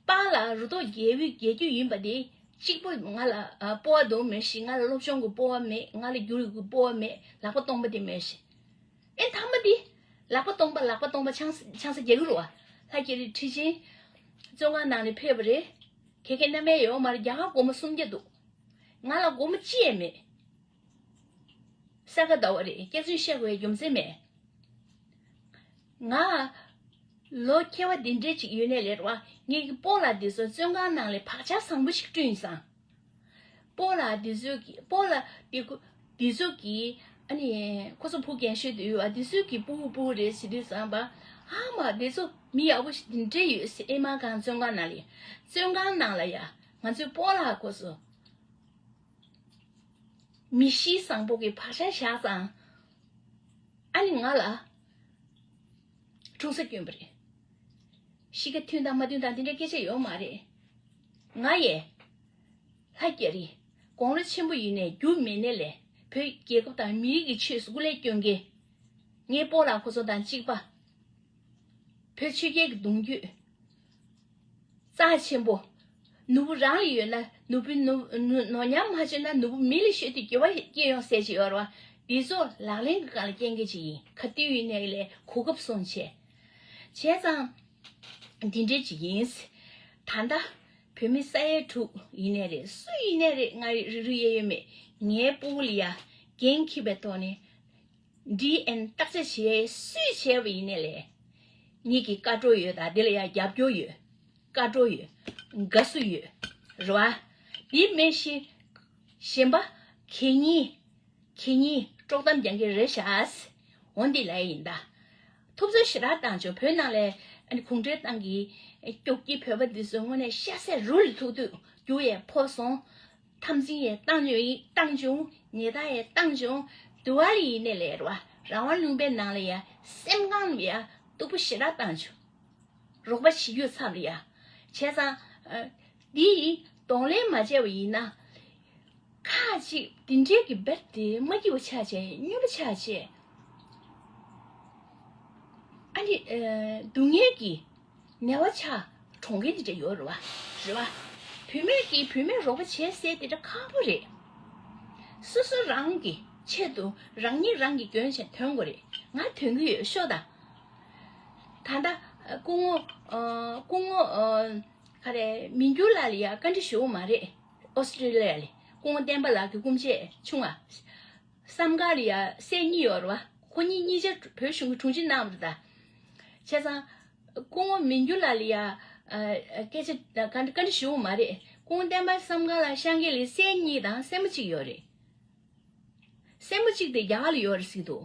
པཱ་ལགས་རུ་ཐོག་རྒྱལ་པོའི་རྒྱལ་རྒྱུད་ཡིན་པ་དེ་གཅིག་པོ་ང་ལ་ཨ་སྤོབས་པ་འདུག་མེད་ཞིག་ང་ལ་སློབ་སྦྱོང་གི་སྤོབས་པ་མེད། ང་ལ་རྒྱུ་རུ་གི་སྤོབས་པ་མེད། ལག་པ་སྟོང་པ་དེ་མེད་ཞིག་ཨེ་མཐའ་མ་དེ་ལག་པ་སྟོང་པ་ལག་པ་སྟོང་པ་ཆང་ཆང་ས་རྒྱག་གི་རེད་བ། ལྷ་རྒྱ་རི་ཁྲི་ཆེན་བཙོན་ཁང་ནང་ནས་ཕེབས་པ་རེད། ཁྱེད་ཀྱི་རྣམ་པ་ཡོད་མ་རེད། རྒྱ་གར་སྒོར་མོ་སུམ་བརྒྱ་འདུག་ང་ལ་སྒོར་མོ་གཅིག་ཡང་མེད། ས་ག་ཟླ་བ་རེད། སྐྱག་རྫུན་བཤད་དགོས་རྒྱུ་མཚན་མེད། ང་ལོ་ཁྱད་པར་འདི་འདྲས་ཅིག་ཡོད་ནའི་ལས་རེད་བ། ངེད་ཀྱི་སྤོ་ལགས་འདི་ཚོ་བཙོན་ཁང་ནང་ལས་བག་ཆགས་བཟང་པོ་ཞིག་བསྐྲུན་སོང་། སྤོ་ལགས་འདི་ཚོ་གི་སྤོ་ལགས་འདི་ཁོ་འདི་ཚོ་གི་ཨ་ནི་ཁོ་ཚོ་བུ་རྒན་ཤོས་དེ་ཡོད་བ། འདི་ཚོ་གི་སྤུ་གུ་སྤུ་གུ་རེད་ཟེར་དུས་ཙམ་པ། ཨ་མ་འདི་ཚོ་མི་ཡག་པོ་ཞིག་འདི་འདྲས་ཡོད་ཟེར། ཨེ་མ་གང་བཙོན་ཁང་ནང་ལས་བཙོན་ཁང་ནང་ལ་ཡ་ང་ཚོའི་སྤོ་ལགས་ཁོ་ཚོ། མི་གཤིས་བཟང་པོ་གི་བག་ཆགས་བཞག་ཙང་། ཨ་ནི་ང་ལ་འཁྲུངས་ས་བསྐྱོན་པ་རེད། གཤིས་ཀ་མཐུན་དང་མ་མཐུན་དང་དེ་འདྲའི་སྐད་ཆ་ཡོད་མ་རེད། ང་ཡས་ལྷ་རྒྱ་རི་དགུང་ལོ་ཆེན་པོ་ཡིན་ནས་རྒྱུ་མེད་ནས་ལས་བོད་རྒྱལ་ཁབ་དང་མི་རིགས་ཀྱི་ཆོས་སུ་སྐུ་ལས་བསྐྱོན་མཁན། ངའི་སྤོ་ལགས་ཁོ་ཚོ་དང་གཅིག་པ། བོད་ཆོས་རྒྱལ་གྱི་གདུང་རྒྱུད་རྩ་ཆེན་པོ། ནོར་བུ་རང་ལ་ཡོད་ན་ནོར་བུ་ནོར་ནོར་ཉམས་མ་བྱུང་ན་ནོར་བུ་མི་ལ་ཤོད་དུས་འགྱུར་བ་སྐྱེ་ཡོང་ཟེར་གྱི་ཡོད་རེད་བ། འདི་ཚོ་ལག་ལེན་གྱི་སྒང་ལ་སྐྱེལ་མཁན་ཅིག་ཡིན། ག་དུས་ཡིན་ནའི་ལས་གོ་སྐབས་སོང་བྱས། བྱས་ཙང་འདི་འདྲས་ཅིག་ཡིན། ད་ལྟ་བོད་མི་ས་ཡ་དྲུག་ཡིན་ནའི་རེད། སུ་ཡིན་ནའི་རེད། ང་རིག་རུས་དབྱེ་ཡོད་མེད། ངའི་སྤུ་གུ་ལ་ཡ་འགན་འཁྱེར་བའི་ཐོག་ནས། ཌི་ཨེན་བརྟག་དཔྱད་བྱས་སུས་བྱས་པ་ཡིན་ནའི་ལས། ངེད་ཀྱི་བཀའ་འགྲོ་ཡོད་དང་དེ་ལ་ཡང་རྒྱབ་སྐྱོར་ཡོད། བཀའ་འགྲོ་ཡོད། དགའ་བསུ་ཡོད། རེད་བ། དེ་མེད་བཞིན་གཞན་པ་གད་སྙིགས་གད་སྙིགས་དཀྲོག་གཏམ་རྒྱག་མཁན་རེད་ཤག་འོ་འདི་ལ་ཡིན་ད། ཐུབ་ཚོད་ཞེ་དྲག་བཏང་བྱུང་། བོད་ནང་ལ་ཨ་ནི་གུང་ཁྲན་ཏང་གི་སྐྱོབ་ཀྱི་བོད་པ་འདི་ཚོ་དངོས་གནས་ཤ་ཚ་རུ་ལ་ཐུག་དུས་རྒྱུ་ཡས་ཕོ་སོང་། འཐབ་འཛིང་ཡང་བཏང་བྱུང་། བཏང་བྱུང་། ཉེས་རྡུང་ཡང་བཏང་བྱུང་། དུ་བ་ལ་ཡིན་ནའི་ལས་རེད་བ། རང་དབང་ལུང་པའི་ནང་ལ་ཡང་སེམས་ཁམས་ལ་ཡང་སྡུག་པོ་ཞེ་དྲག་བཏང་བྱུང་། རོགས་པ་བྱེད་རྒྱུ་ཚབ་ལ་ཡང་། བྱས་ཙང་། ཨ། འདི་གདོང་ལེན་མ་བྱས་པ་ཡིན་ན། ཁ་ཅིག་འདི་འདྲའི་གི་བེད་དེ་མ་སྐྱིད་པ་ཆགས་བྱས། སྨྱོན་པ་ཆགས་བྱས། ཨ་ནི་ཨ་སྡུག་བསྔལ་གྱི་ནད་པ་ཆགས་གྲོངས་མཁན་དེ་འདྲ་ཡོད་རེད་བ། རེད་བ། བུད་མེད་ཀྱིས་བུད་མེད་རོགས་པ་བྱེད་ཟེར་དེ་འདྲ་ཁག་པོ་རེད། སོ་སོ་རང་གི་ཆེད་དུ་རང་ཉིད་རང་གི་མགོན་བྱས་དོན་དགོས་རེད། ང་དོན་གྱི་ཡོད་ཤོག་དང་། ད་ལྟ་སྐུ་ངོ་སྐུ་ངོ་ག་རེ་མི་འགྱུར་ལགས་ལ་ཡ་བཀའ་འདྲི་ཞུ་བ་མ་རེད། ཨོ་སི་ཀྲི་ལི་ཡ་ལ་སྐུ་ངོ་བསྟན་པ་ལགས་ཀྱི་སྐུ་མཆེད་ཆུང་བ། བསམ་དཀར་ལ་ཡ་སྲས་གཉིས་ཡོད་རེད་བ། ཁོ་གཉིས་གཉིས་ཆ་བོད་གཞུང་གི་དྲུང་ཆེ་གནང་བ་རེད་ད། བྱས་ཙང་སྐུ་ངོ་མི་འགྱུར་ལགས་ལ་ཡ་སྐད་ཆ་བཀའ་འདྲི་ཞུ་བ་མ་རེད། སྐུ་ངོ་བསྟན་པ་བསམ་དཀར་ལགས་ཤང་གེ་ལ་སྲས་གཉིས་དང་སྲས་མོ་གཅིག་ཡོད་རེད། སྲས་མོ་གཅིག་དེ་རྒྱ་གར་ལ་ཡོད་རེད་ཟེར་གྱི་འདུག་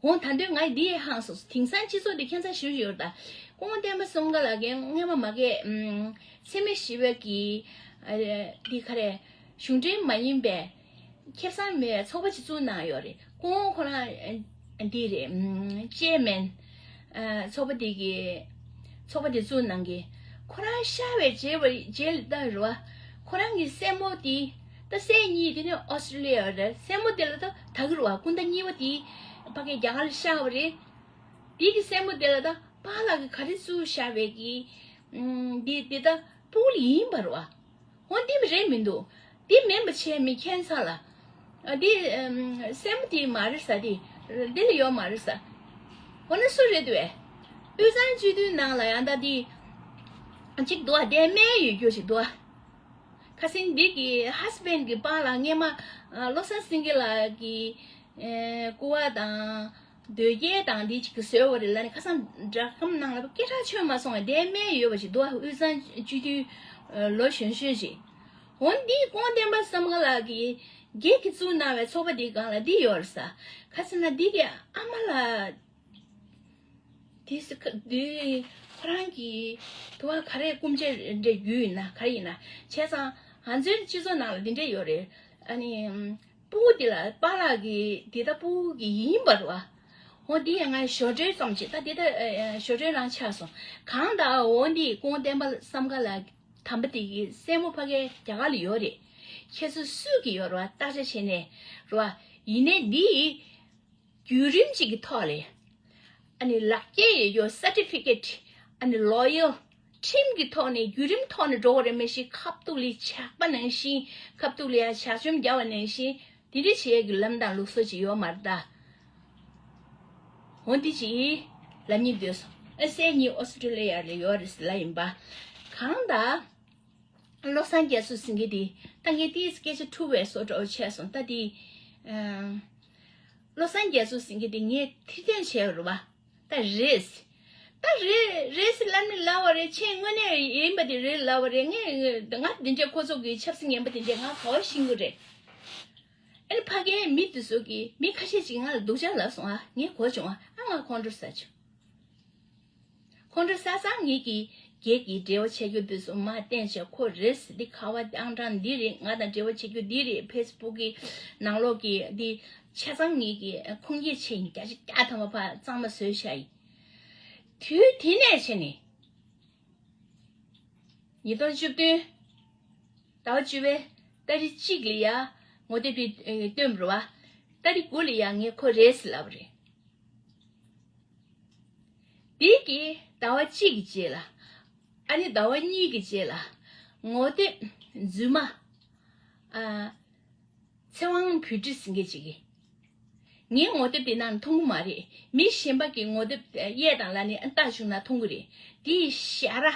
འོ་ད་དུང་ང་འདི་ཡས་ཧང་སོང་། དེང་སང་སྤྱི་ཚོགས་འདི་ཁྱད་མཚར་ཞེ་པོ་ཡོད་རེད་ད། སྐུ་ངོ་བསྟན་པ་བསམ་དཀར་ལགས་ཀྱིས་སྔོན་མ་མ་གས་འཚེ་མེད་ཞི་བའི་གི་འདི་ག་རེ་གཞུང་འབྲེལ་མ་ཡིན་པའི་ཁེ་བཟང་མེད་པའི་ཚོགས་པ་ཅིག་བཙུགས་གནང་ཡོད་རེད། སྐུ་ངོ་ཁོ་རང་འདི་རེད། ཅེར་མེན་ཚོགས་པ་འདི་གི་ཚོགས་པ་འདི་བཙུགས་གནང་གི། ཁོ་རང་ཤི་བའི་རྗེས་བ་རྗེས་ལ་ད་རེད་བ། ཁོ་རང་གི་སྲས་མོ་དེ་ད་སྲས་གཉིས་དེ་ནི་ཨོ་སི་ཀྲི་ལི་ཡ་རེད། སྲས་མོ་དེ་ལ་ད་ད་གི་རེད་བ། སྐུ་ཟླ་གཉིས་པ་དེ་ཕ་གི་རྒྱ་གར་ལ་ཤི་བ་རེད། དེ་གི་སྲས་མོ་དེ་ལ་ད་པཱ་ལགས་ཀྱིས་ག་རེ་བཙུགས་བཞག་པའི་གི་འདི་འདི་ད་ཕྲུ་གུ་ཡིན་པ་རེད་བ། འོ་འདི་མི་རེད་མི་འདུག་འདི་མིན་པ་བྱས་མི་ཁྱད་མཚར་ལ། ཨ་འདི་སྲས་མོ་དེ་མ་རེད་ས། དེ་འདི་ལ་ཡོད་མ་རེད་ས། འོ་ན་སུ་རེད་འདུག་ཨེ། དབུས་གཙང་སྤྱི་འཐུས་ནང་ལ་ཡང་ད་དེ་གཅིག་འདུག་ཨ། དེ་སྨད་ཡོད་རྒྱུ་ཞིག་འདུག་ཨ། ཁ་སང་འདི་གི་ཧ་སི་བྷེན་གི་པཱ་ལགས་སྔས་མ་བློ་བཟང་སེང་གེ་ལགས་ཀྱི་སྐུ་པར་དང་དོལ་རྒྱལ་དང་འདི་གཅིག་གི་བཟོས་པ་རེད་ལབ་ནས། ཁ་སང་སྦྲག་སྒམ་ནང་ལ་སྐད་གྲགས་ཆོད་མ་སོང་བས་དེ་སྨད་ཡོད་པ་ཞིག་འདུག་ཨ། དབུས་གཙང་སྤྱི་འཐུས་ལོ་གཞོན་ཤོས་ཅིག་འོ་འདི་སྐུ་ངོ་བསྟན་པ་བསམ་དཀར་ལགས་ཀྱིས་སྒེར་གྱིས་བཙུགས་གནང་བའི་ཚོགས་པ་འདིའི་སྒང་ལ་འདི་ཡོད་རེད་ས། ཁ་སང་ན་འདི་གི་ཨ་མ་ལགས་དེ་སི་ཁ་དེ་ཁོ་རང་གི་དུ་བ་ག་རེ་སྐུ་མཆེད་འདྲ་རྒྱུ་ཡིན་ན་ག་རེ་ཡིན་ན། བྱས་ཙང་ང་ཚོའི་སྤྱི་ཚོགས་ནང་ལ་འདི་འདྲ་ཡོད་རེད། ཨ་ནི་སྤུ་གུ་དེ་ལ་པཱ་ལགས་ཀྱི་དེ་ད་སྤུ་གུ་གི་ཡིན་པ་རེད་བ། འོ་འདི་ཡང་ང་ཞོར་འཕྲོས་ཙམ་ཅིག་ད་དེ་ད་ཞོར་འཕྲོས་རང་ཆགས་སོང་། གང་ལྟར་འོ་འདི་སྐུ་ངོ་བསྟན་པ་བསམ་དཀར་ལགས་དམ་པ་དེ་གི་སྲས་མོ་ཕ་གིར་རྒྱ་གར་ལ་ཡོད་རེད། ཁྱེད་ཚོ་སུས་ཀྱི་ཡོད་རེད་བ། བརྟག་དཔྱད་བྱས་ནས་རེད་བ། ཡིན་ནའི་འདི་བརྒྱུད་རིམ་གཅིག་གི་ཐོག་ལས། ཨ་ནི་ལག་འཁྱེར་ཡོད་རྒྱུ་སར་ཊི་ཕི་ཀེ་ཊི། ཨ་ནི་ལོ་ཡལ། ཁྲིམས་ཀྱི་ཐོག་ནས་བརྒྱུད་རིམ་ཐོག་ནས་འགྲོ་བ་རེད། མི་ཞིག་ཁ་ཐུག་ལ་ཇག་པ་ནང་བཞིན། ཁ་ཐུག་ལ་ཡ་ཇག་བཅོམ་རྒྱག་པ་ནང་བཞིན། དེ་འདྲ་བྱེད་ཡས་ཀྱི་ལམ་དང་ལུགས་སྲོལ་ཅིག་ཡོད་མ་རེད་ད། འོ་འདི་ཅིག་ལབ་སྙིང་འདོད་སོང་། ཨ་སྲས་གཉིས་ཨོ་སི་ཀྲི་ལི་ཡ་ལ་ཡོད་རེད་ཟེར་ལབ་ཡིན་པ། གང་ལྟར། བློ་བཟང་རྒྱ་མཚོ་ཟེར་མཁན་དེ་ད་ངས་ཏིས་སྐད་ཆ་འཁྲུག་པའི་བཟོ་འདྲ་བོ་བྱས་སོང་ད་དེ། ཨ་བློ་བཟང་རྒྱ་མཚོ་ཟེར་མཁན་དེ་ངས་ཐེར་འདོན་བྱས་པ་རེད་བ། ད་རེད། ད་རེད་རེད་ཟེར་ལབ་ནི་ལབ་པ་རེད། ཁྱེད་དངོས་གནས་ཡིན་པ་དེ་རེད་ལབ་པ་རེད། ངས་ང་འདི་འདྲའི་ཁོ་ཚོ་གི་ཆབ་སྲིད་ངན་པ་དེ་འདྲའི་ང་གོ་ཤེས་ཀྱི་རེད། ཨ་ནི་ཕ་གིའི་མི་དེ་ཚོ་གིས་མི་ཁ་ཤས་ཅིག་ང་ལ་སྡུག་ཅག་ལབ་སོང་ཨ། ངས་གོ་བྱུང་ཨ། ཨ་ང་ཁོང་ཁྲོ་ཟ་བྱུང་། ཁོང་ཁྲོ་ཟ་ཙང་ངེད་ཀྱིས་སྒེར་གྱི་འབྲེལ་བ་བྱེད་རྒྱུ་དེ་ཚོ་མར་བསྟན་བྱས། ཁོ་རེད་འདི་ཁ་བ་ཨང་གྲངས་འདི་རེད། ང་དང་འབྲེལ་བ་བྱེད་རྒྱུ་འདི་རེད། ཕེ་སི་བུག་གི་ནང་ལོགས་ཀྱི་འདི་ཆ་ཚང་ངེད་ཀྱིས་ཁུངས་སྐྱེལ་བྱས་ཡིན། བརྒྱ་ཆ་བརྒྱ་ཐམ་པ་ཕར་གཙང་མ་བཟོས་བཞག་ཡིན། དུས་དེ་ནས་བྱས་ནས་ཉིས་སྟོང་བཅུ་བདུན་ཟླ་བ་བཅུ་པའི་ཏ་རིག་གཅིག་ལ་ཡ་ངོ་དེབ་དེ་བཏོན་པ་རེད་བ། ཏ་རིག་དགུ་ལ་ཡ་ངས་ཁོ་རེད་ཟེར་ལབ་པ་རེད། དེ་གི་ཟླ་བ་གཅིག་གི་རྗེས་ལ། ཨ་ནི་ཟླ་བ་གཉིས་ཀྱི་རྗེས་ལ། ངོ་དེབ་རྫུན་མ། ཨ། ཚེ་དབང་བོད་ཁྲིད་ཟེར་མཁན་ཅིག་གིས། ངའི་ངོ་དེབ་དེ་ནང་མཐོང་གི་མ་རེད། མི་གཞན་པ་གི་ངོ་དེབ་གཡས་དང་ལ་ནས་ལྟ་བྱུང་ན་མཐོང་གི་རེད། དེ་ཞ་ར།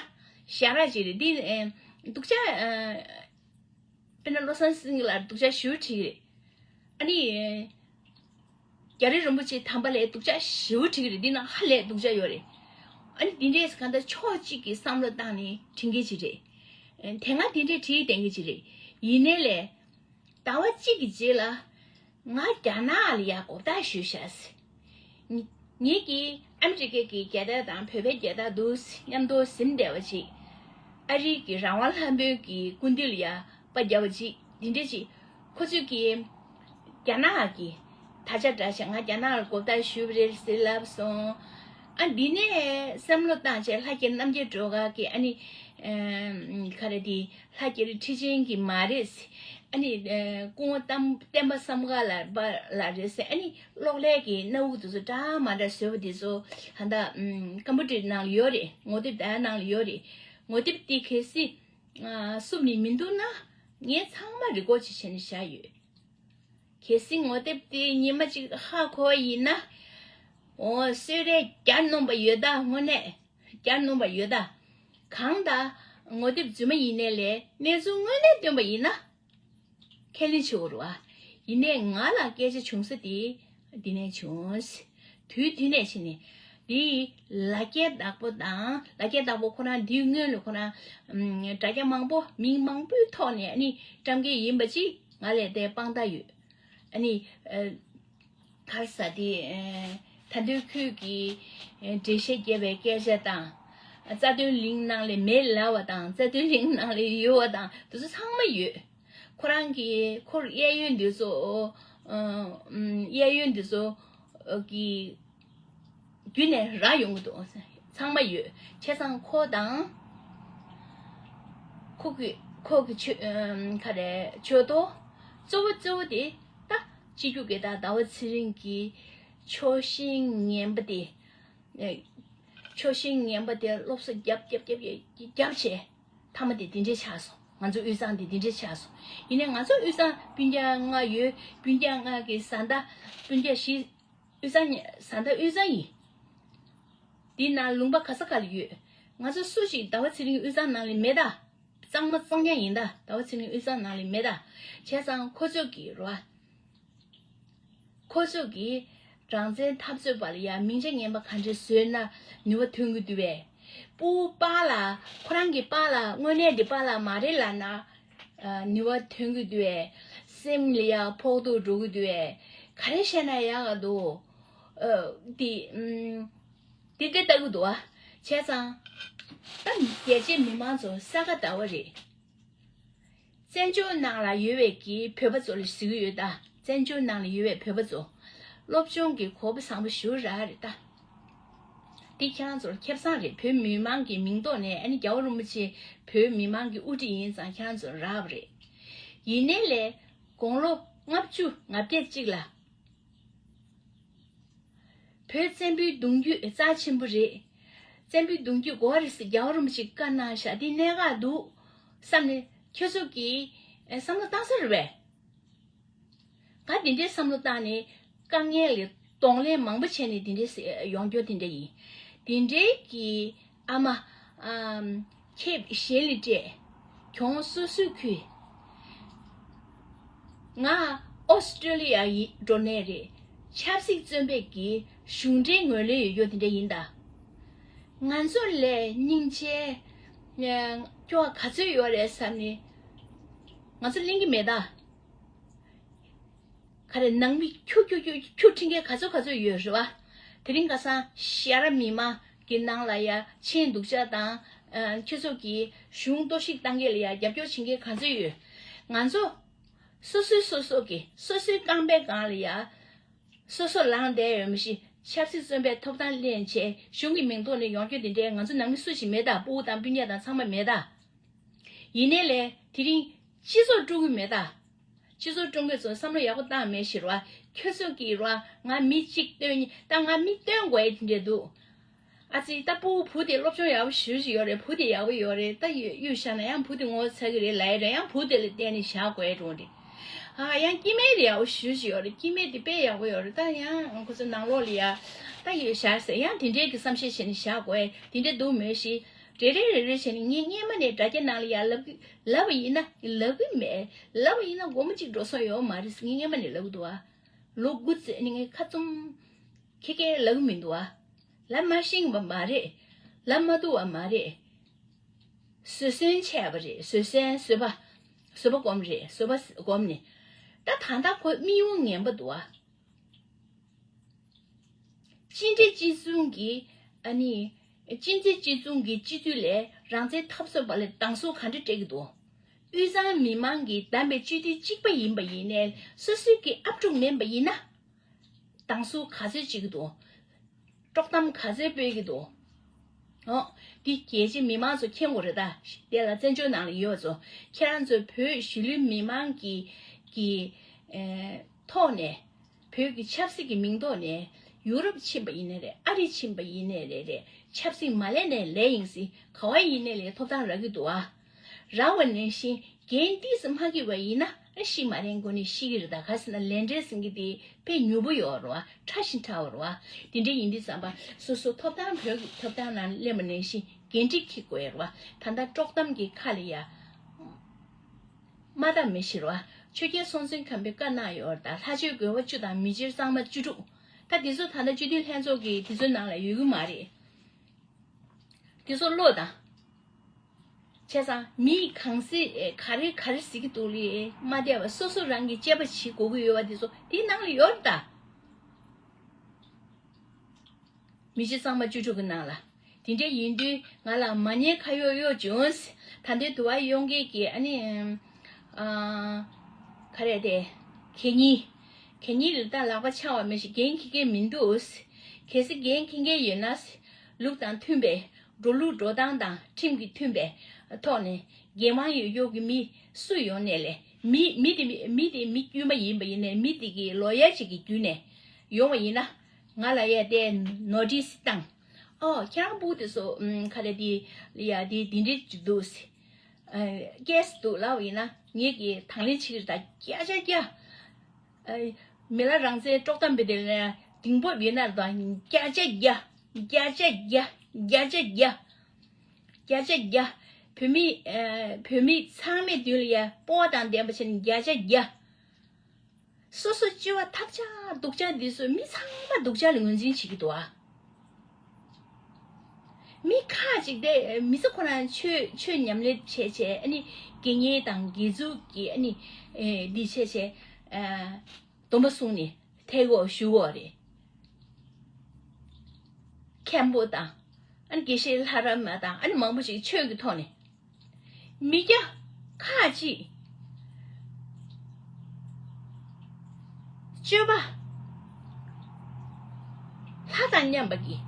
ཞ་ར་ཅིག་རེད། དེ་སྡུག་ཅག་དཔེར་ན་བློ་བཟང་སེང་གེ་ལ་སྡུག་ཅག་ཞེ་པོ་བྲིས་ཀྱི་རེད། ཨ་ནི། རྒྱ་རི་རིན་པོ་ཆེ་དམ་པ་ལས་སྡུག་ཅག་ཞེ་པོ་བྲིས་ཀྱི་རེད། འདི་ན་ཧ་ལས་སྡུག་ཅག་ཡོད་རེད། ཨ་ནི་འདི་འདྲས་གང་ལྟར་ཕྱོགས་གཅིག་གི་བསམ་བློ་བཏང་ནས་བྲིས་མཁན་ཅིག་རེད། དེ་སྔ་འདི་འདྲས་བྲིས་བསྡད་མཁན་ཅིག་རེད། ཡིན་ནའི་ལས། ཟླ་བ་གཅིག་གི་རྗེས་ལ། ང་རྒྱ་ནག་ལ་ཡ་གོ་བརྡ་ཞུས་བཞག་ཟེར། ངེད་ཀྱིས་ཨ་མི་རི་ཀའི་གི་རྒྱལ་དར་དང་བོད་པའི་རྒྱལ་དར་འདུག་མཉམ་དུ་ཟིན་བསྡད་པ་ཅིག་ཨ་རི་གི་རང་དབང་ལྷན་པོའི་གི་སྐུ་མདུན་ལ་ཡ་པར་བརྒྱབ་པ་ཅིག་འདི་འདྲ་ཅིག་ཁོ་ཚོས་ཀྱིས་རྒྱ་ནག་གི་དར་ཆ་བསྒྲགས་བྱས། ང་རྒྱ་ནག་ལ་གོ་བརྡ་ཞུས་པ་རེད་ཟེར་ལབ་སོང་། ཨ་འདི་ནས་བསམ་བློ་བཏང་བྱས་ལྷ་རྒྱལ་རྣམ་རྒྱལ་སྒྲོལ་དཀར་གྱིས་ཨ་ནི་ ཨེམ། ག་རེ་དེ། ལྷ་རྒྱལ་ཁྲི་ཆེན་གྱི་མ་རེད་ཟེར། ཨ་ནི་ཨེ། སྐུ་ངོ་བསྟན་པ་བསམ་དཀར་ལགས་པ་ལགས་རེད་ཟེར། ཨ་ནི་གློག་ཀླད་ཀྱི་སྣ་དབུགས་དེ་ཚོ་འདྲ་མ་འདྲ་བཟོས་པ་དེ་ཚོ་ད་ལྟ་ཨམ། ཀམ་པུ་ཊར་ནང་ལ་ཡོད་རེད། ངོ་དེབ་དེ་ནང་ལ་ཡོད་རེད། ངོ་དེབ་དེ་གལ་སྲིད་ཨ། བསུབ་ནས་མི་འདུག་ན། ངས་ཚང་མ་རི་ཀོཌ་བྱས་བྱས་ནས་བཞག་ཡོད། གལ་སྲིད་ངོ་དེབ་དེ་ཉི་མ་གཅིག་ཧ་གོ་བ་ཡིན་ན། འོ། གསོལ་རས་བརྒྱ་སྣོན་པ་ཡོད་ད། དངོས་གནས་བརྒྱ་སྣོན་པ་ཡོད་ད། གང་ལྟར་ངོ་དེབ་རྫུན་མ་ཡིན་ནའི་ལས་གནས་ཚུལ་དངོས་གནས་བཏོན་པ་ཡིན་ན། ཁས་ལེན་བྱེད་དགོས་རེད་བ། ཡིན་ནའི་ང་ལ་སྐད་ཆ་བྱུང་ས་དེ་འདི་ནས་བྱུང་། དུས་དུས་ནས་བྱས་ནས། འདི་ལ་རྒྱའི་བདག་པོ་དང་། ལ་རྒྱའི་བདག་པོ་ཁོ་རང་འདིའི་སྔོན་ལ་ཁོ་རང་ཨམ། དྲ་རྒྱ་མང་པོ། མིང་མང་པོའི་ཐོག་ནས་ཨ་ནི་བཀྲམ་མཁན་ཡིན་པ་ཅིག་ང་ལ་དེ་དཔང་རྟགས་ཡོད། ཨ་ནི་ཨ། ག་རེ་ཟེར་དེ། ཨ། ད་དུང་ཁོས་ཀྱི་ཨ། འགྲེལ་བཤད་རྒྱབ་པའི་སྐད་ཆ་དང་། རྩ་དོན་གླིང་ནང་ལ་མེད་ལབ་པ་དང་། རྩ་དོན་གླིང་ནང་ལ་ཡོད་པ་དང་། དེ་ཚོ་ཚང་མ་ཡོད། ཁོ་རང་གིས་ཁོར་གཡས་གཡོན་འདི་ཚོ། ཨ། ཨམ། གཡས་གཡོན་འདི་ཚོ་གི་བརྒྱུད་ནས་རག་ཡོང་གི་འདུག། ཚང་མ་ཡོད། བྱས་ཙང་ཁོ་དང་། ཁོ་གི་ཁོ་གི་ཆོས། ཨམ། ག་རེ། ཆོས་ཐོག་གཙོ་བོ་གཙོ་བོ་དེ་ད་སྤྱི་རྒྱུ་དགེ་ལྡན་ཟླ་བ་ཚེ་རིང་གི་ཕྱོགས་ཞེན་ངན་པ་དེ། ཨེ། ཕྱོགས་ཞེན་ངན་པ་དེ་སློབ་གསོ་རྒྱབ་རྒྱབ་རྒྱབ་རྒྱབ་བྱས། མཐའ་མ་དེ་འདི་འདྲས་ཆགས་སོང་། ང་ཚོ་དབུས་གཙང་དེ་འདི་འདྲས་ཆགས་སོང་། ཡིན་ནའི་ང་ཚོ་དབུས་གཙང་སྤུན་ཀྱག་ལྔ་ཡོད། སྤུན་ཀྱག་ལྔ་གི་བཟའ་ཟླ། སྤུན་ཀྱག་བཞི། དབུས་གཙང་བཟའ་ཟླ་དབུས་གཙང་ཡིན། འདི་ནང་ལུང་པ་ག་ས་ག་ལ་ཡོད། ང་ཚོ་སུ་ཞིག་ཟླ་བ་ཚེ་རིང་དབུས་གཙང་ནང་ལ་མེད་ད། གཙང་མ་གཙང་རྐྱང་ཡིན་ད། ཟླ་བ་ཚེ་རིང་དབུས་གཙང་ནང་ལ་མེད་ད། བྱས་ཙང་ཁོ་ཚོ་གིས་རོ། ཁོ་ཚོ་གིས་རང་བཙན་འཐབ་རྩོད་པ་ལ་ཡ་མིང་ཆ་ངན་པ་ག་འདྲ་བཟོས་ན་ནུས་པ་ཐོན་གྱི་འདུག་པས། སྤུ་གུ་པཱ་ལགས། ཁོ་རང་གི་པཱ་ལགས་དངོས་གནས་འདི་པཱ་ལགས་མ་རེད་ལབ་ན། ཨ། ནུས་པ་ཐོན་གྱི་འདུག་པས། སེམས་ལ་ཡ་ཕོག་ཐུག་འགྲོ་གི་འདུག་པས། ག་རེ་བཤད་ན་ཡག་ག་འདུག། ཨ། འདི། ཨམ། འདི་འདྲ་ལྟ་གི་འདུག་པ། བྱས་ཙང་། ད་རྒྱལ་སྤྱིའི་མི་མང་ཚོ་ས་ག་ཟླ་བ་རེད། བཙན་བྱོལ་ནང་ལ་ཡོད་པའི་གི་བོད་པ་ཚོ་ལ་ཟེར་གྱི་ཡོད་ད། བཙན་བྱོལ་ནང་ལ་ཡོད་པའི་བོད་པ་ཚོ། སློབ་སྦྱོང་གི་གོ་བ་བཟང་པོ་ཞེ་པོ་རག་རེད་ད། འདི་ཁྱེད་རང་ཚོར་ཁེ་བཟང་རེད། བོད་མི་མང་གི་མིང་ཐོག་ནས། ཨ་ནི་རྒྱལ་བ་རིན་པོ་ཆེ་བོད་མི་མང་གི་དབུ་ཁྲིད་ཡིན་ཙང་ཁྱེད་རང་ཚོར་རག་པ་རེད། ཡིན་ནའི་ལས་དགུང་ལོ་ལྔ་བཅུ་ང་བརྒྱད་ཅིག་ལ། བོད་བཙན་པོའི་གདུང་རྒྱུད་རྩ་ཆེན་པོ་རེད། བཙན་པོའི་གདུང་རྒྱུད་དགོས་རེད་ཟེར་རྒྱལ་བ་རིན་པོ་ཆེས་བཀའ་གནང་བཞག། འདི་གནད་འགག་འདུག་བསམ་ནས་ཁྱོད་ཚོ་གིས་བསམ་བློ་བཏང་ས་རེད་པས། ང་འདི་འདྲའི་བསམ་བློ་བཏང་ནས་དཀའ་ངལ་ལས་གདོང་ལེན་མང་པོ་བྱས་ནས་འདི་འདྲའི་ཡོང་རྒྱུ་དེ་འདྲ་ཡིན། དེ་འདྲའི་གི་ཨ་མ། ཨམ། ཁྱེད་གཞན་ལ་སྤྲད། གྱོང་སོ་སོས་ཁུར། ང་ཨོ་སི་ཀྲོ་ལི་ཡ་ཡི་འགྲོ་ནས་རེད། ཆབ་སྲིད་བཙོན་པའི་གི་གཞུང་འབྲེལ་ངོས་ལེན་ཡོད་རྒྱུ་དེ་འདྲ་ཡིན་ད། ང་ཚོ་ལས་སྙིང་རྗེ་སྐྱོ་བ་ག་ཚོད་ཡོད་རེད་བསམ་ནས་ང་ཚོ་གླེང་གི་མེད་ད། ག་རེ། ནང་མི་ཁྱུ་ཁྱུ་ཁྱུ་ཁྱུ་ཁྲིད་མཁན་ག་ཚོད་ག་ཚོད་ཡོད་རེད་བ། དེ་རིང་ཁ་སང་ཤ་ར་མི་མ་གི་ནང་ལ་ཡ་ཆེས་སྡུག་ཅག་དང་། ཨ། ཁྱོད་ཚོ་གི་གཞུང་གཏོར་བཤིག་བཏང་མཁན་ལ་ཡ་རྒྱབ་སྐྱོར་བྱེད་མཁན་ག་ཚོད་ཡོད། ང་ཚོ་སོ་སོའི་སོ་སོ་གི་སོ་སོའི་རྐང་པའི་སྒང་ལ་ཡ་སོ་སོ་ལངས་བསྡད་ཡོད་མ་གཞི། ཆབ་སྲིད་བཙོན་པའི་ཐོབ་ཐང་ལེན་བྱས། གཞུང་གི་མིང་ཐོག་ནས་ཡོང་རྒྱུ་དེ་འདྲའི་ང་ཚོ་ནང་མི་སུ་ཞིག་མེད་ད། སྤུ་གུ་དང་སྤུན་ཀྱག་དང་ཚང་མ་མེད་ད། ཡིན་ནའི་ལས་དེ་རིང་སྤྱི་ཚོགས་དཀྲུག་གི་མེད་ད། སྤྱི་ཚོགས་དཀྲུག་མཁན་ཚོ་བསམ་བློ་ཡག་པོ་བཏང་མེད་ཤི་ར་བ། ཁྱོད་ཚོ་གིས་ར་ང་མི་གཅིག་བཏོན། ད་ང་མི་བཏོན་དགོས་ཡ་དེ་འདྲ་འདུག། ཨ་ཙི། ད་སྤུ་གུ་བུ་དེ་སློབ་སྦྱོང་ཡག་པོ་ཞེ་པོ་ཅིག་ཡོད་རེད། བུ་དེ་ཡག་པོ་ཡོད་རེད། ད་གཡུག་གཡུག་བཞག་ན་ཡང་བུ་དེ་ངོ་ཚ་གི་རེད་ལབ་ཡ་རེད། ཡང་བུ་དེ་ལ་བརྟེན་ནས་བཞག་དགོས་ཡ་འགྲོ་རེད། ཨ། ཡང་སྐྱེ་དམན་དེ་ཡག་པོ་ཞེ་པོ་ཅིག་ཡོད་རེད། སྐྱེ་དམན་དེ་དཔེ་ཡག་པོ་ཡོད་རེད། ད་ཡང་ཁོ་ཚོ་ནང་ལོགས་ལ་ཡ་ད་ཡོད་བཞག་ཟེར། ཡང་དེ་འདྲའི་གི་བསམ་ཤེས་བྱས་ནས་བཞག་དགོས་ཡ་དེ་འདྲ་འདུག་མོད་ཤི། རེ་རེ་རེ་རེ་བྱས་ནས་ངས་སྔན་མ་ནས་དྲ་རྒྱ་ནང་ལ་ཡ་ལབ་གི། ལབ་པ་ཡིན་ན་ལབ་གི་མེད། ལབ་པ་ཡིན་ན་སྒོར་མོ་གཅིག་འགྲོ་ས་ཡོད་མ་རེད། ངས་སྔན་མ་ནས་ལབ་གི་འདུག་ཨ། ལོ་དགུ་ཙམ་ནས་ངས་ཁ་བཙུམ་ཁེ་ཁེ་ལབ་གི་མི་འདུག་ཨ། ལབ་མ་ཤེས་པ་མ་རེད། ལབ་མ་ཐུབ་པ་མ་རེད། བཟོད་བསྲན་ཆེ་བ་རེད། བཟོད་བསྲན། བཟོད་པ། བཟོད་པ་སྒོམ་རེད། བཟོད་པ་སྒོམ་ནས། ད་ད་ལྟ་ཁོ་དམིགས་ཡུལ་ངན་པ་འདུག་ཨ། སྤྱི་འཐུས་སྤྱི་མཚུངས་ཀྱི། ཨ་ནི། སྤྱི་འཐུས་སྤྱི་མཚུངས་ཀྱི་སྤྱི་འཐུས་ལས་རང་བཙན་འཐབ་རྩོད་པ་ལ་སྡང་ཟུག་ག་འདྲ་སྤྲད་ཀྱི་འདུག། དབུས་གཙང་མི་མང་གིས་བདམས་པའི་སྤྱི་འཐུས་གཅིག་པ་ཡིན་པ་ཡིན་ནའི་སོ་སོའི་གི་ཨབ་ཕྲུག་མིན་པ་ཡིན་ན། སྡང་ཟུག་ག་ཚོད་བྱེད་ཀྱི་འདུག། དཀྲོག་གཏམ་ག་ཚོད་སྤེལ་གྱི་འདུག། འོ། འདི་རྒྱལ་སྤྱི་མི་མང་ཚོ་མཁྱེན་དགོས་རེད་ད། དེ་ལ་བཙན་བྱོལ་ནང་ལ་ཡོད་ཚོ། ཁྱེད་རང་ཚོས་བོད་གཞིས་ལུས་མི་མང་གི་གི་ཨེ་ཐོག་ནས། བོད་ཀྱི་ཆབ་སྲིད་ཀྱི་མིང་ཐོག་ནས་ཡུ་རོབ་ཕྱིན་པ་ཡིན་ནའི་རེད། ཨ་རི་ཕྱིན་པ་ཡིན་ནའི་རེད་རེད། ཆབ་སྲིད་མ་ལས་ནའི་ལས་ཡིན་སྲིད། ག་བ་ཡིན་ནའི་ལས་ཐོབ་ཐང་རག་གི་འདུག་ཨ། རག་པ་ནང་བཞིན་འགན་ཏིས་མ་འཁྱེར་བ་ཡིན་ན་ཨ་ཤི་མ་རན་གོ་ནས་ཤི་གི་རེད། ད་ག་ཟེར་ན་ལས་འབྲས་ཟེར་གི་དེ་དཔེ་མྱུར་པོ་ཡོད་རེད་བ། ཕྲ་ཞིང་ཕྲ་བ་རེད་བ། དེ་འདྲ་ཡིན་དུས་ཙམ་པ་སོ་སོ་ཐོབ་ཐང་བོད་ཀྱི་ཐོབ་ཐང་ནང་སླེབས་པ་ནང་བཞིན་འགན་འཁྲི་འཁྱེར་དགོས་རེད་བ། ད་ལྟ་དཀྲོག་གཏམ་གྱི་ཁ་ལ་ཡ། མ་བརྡབ་མི་ཤི་རོ། ཆོས་རྒྱལ་སྲོང་བཙན་སྒམ་པོས་བཀའ་གནང་ཡོད་རེད་ད། ལྷ་ཆོས་དགོན་པ་བཅུ་དང་མི་སྤྱིར་གཙང་མ་བཅུ་དྲུག་ད་དེ་ཚོ་ད་ལྟ་སྤྱི་འཐུས་ལྷན་ཚོགས་ཀྱི་དེ་ཚོའི་ནང་ལ་ཡོད་ཀྱི་མ་རེད། དེ་ཚོ་ཀློག་དང་། བྱས་ཙང་མི་གང་ཟེ་ག་རེ་ག་རེ་ཟེར་གྱི་འདུག་ལས་མ་བསྡད་པ། སོ་སོ་རང་གི་དཔྱད་པ་བྱེད་དགོས་ཀྱི་ཡོད་པ་དེ་ཚོ་དེའི་ནང་ལ་ཡོད་རེད་ད། མི་སྤྱིར་གཙང་མ་བཅུ་དྲུག་གི་ནང་ལ། དེ་འདྲ་ཡིན་དུས་ང་ལ་མ་ཉེས་ཁ་གཡོག་གཡོག་བྱུང་། ད་ལྟའི་དུ་བ་གཡོག་མཁན་གྱི་ཨ་ནི། ཨ། ག་རེ་དེ། གད་སྙིགས། གད་སྙིགས་ལ་ད་ལག་པ་འཆང་བ་མི་ཞིག་འགན་འཁྱེར་མཁན་མི་འདུག་གལ་སྲིད་འགན་འཁྱེར་མཁན་ཡོད་ན། ལུགས་དང་མཐུན་པའི་འགྲོ་ལུགས་འགྲོ་སྟངས་དང་ཁྲིམས་ཀྱི་མཐུན་པའི་ཐོག་ནས་འགན་མང་ཡོད་ཡོད་ཀྱི་མི་སུ་ཡོང་ནས་ལས། མི་མི་དེ་མི་མི་དེ་མི་དཀྱུས་མ་ཡིན་པ་ཡིན་ནའི་མི་དེ་གི་ལོ་ཡར་ཅིག་གི་བརྒྱུད་ནས་ཡོང་བ་ཡིན་ན། ང་ལ་ཡ་དེ་ནོ་ཊིས་བཏང་། ཨོ། ཁྱེད་རང་སྤུ་དེ་ཚོ་ཨམ་ག་རེ་དེ་ཡ་དེ་དེ་འདྲའི་འདུག་ཟེར། ཨ། སྐྱེས་འདུག་ལབ་ཡིན་ན་ངེད་ཀྱིས་དང་ལེན་བྱེད་ཀྱི་རེད་ད། བརྒྱ་ཆ་བརྒྱ། ཨ། མི་ལ་རང་བཙན་དཀྲོག་གཏམ་པའི་དེ་ལ་ཡ་གདེང་སྤོབས་ཡོད་ན་རེད་ད། བརྒྱ་ཆ་བརྒྱ། བརྒྱ་ཆ་བརྒྱ། བརྒྱ་ཆ་བརྒྱ། བརྒྱ་ཆ་བརྒྱ། བོད་མི། ཨ། བོད་མི་ཚང་མའི་མདུན་ལ་ཡ་སྤོབས་པ་དང་ལྡན་པ་བྱས་ནས་བརྒྱ་ཆ་བརྒྱ། སོ་སོ་སྐྱེ་བ་ཐབས་ཆག་སྡུག་ཅག་འདི་ཚོ་མི་ཚང་མ་སྡུག་ཅག་ལ་ངོས་འཛིན་བྱེད་ཀྱི་འདུག་ཨ། མི་ཁ་ཅིག་དེ་མི་ཚེ་ཁོ་རང་ཆོས་ཆོས་ཉམས་ལེན་བྱས་བྱས། ཨ་ནི་དགེ་བསྙེན་དང་དགེ་ཚུལ་གྱི་ཨ་ནི་ཨེ་འདི་བྱས་བྱས། ཨ། སྡོམ་པ་བསྲུངས་ནས་ཐལ་གོ་ཞུ་གོ་རེད། མཁན་པོ་དང་། ཨ་ནི་དགེ་བཤེས་ལྷ་རམས་མ་དང་། ཨ་ནི་མང་པོ་ཞིག་ཆོས་ཀྱི་ཐོག་ནས། མི་སྐྱ་ཁ་ཅིག་སྤྱོད་པ་ལྷ་དང་མཉམ་པ་གི།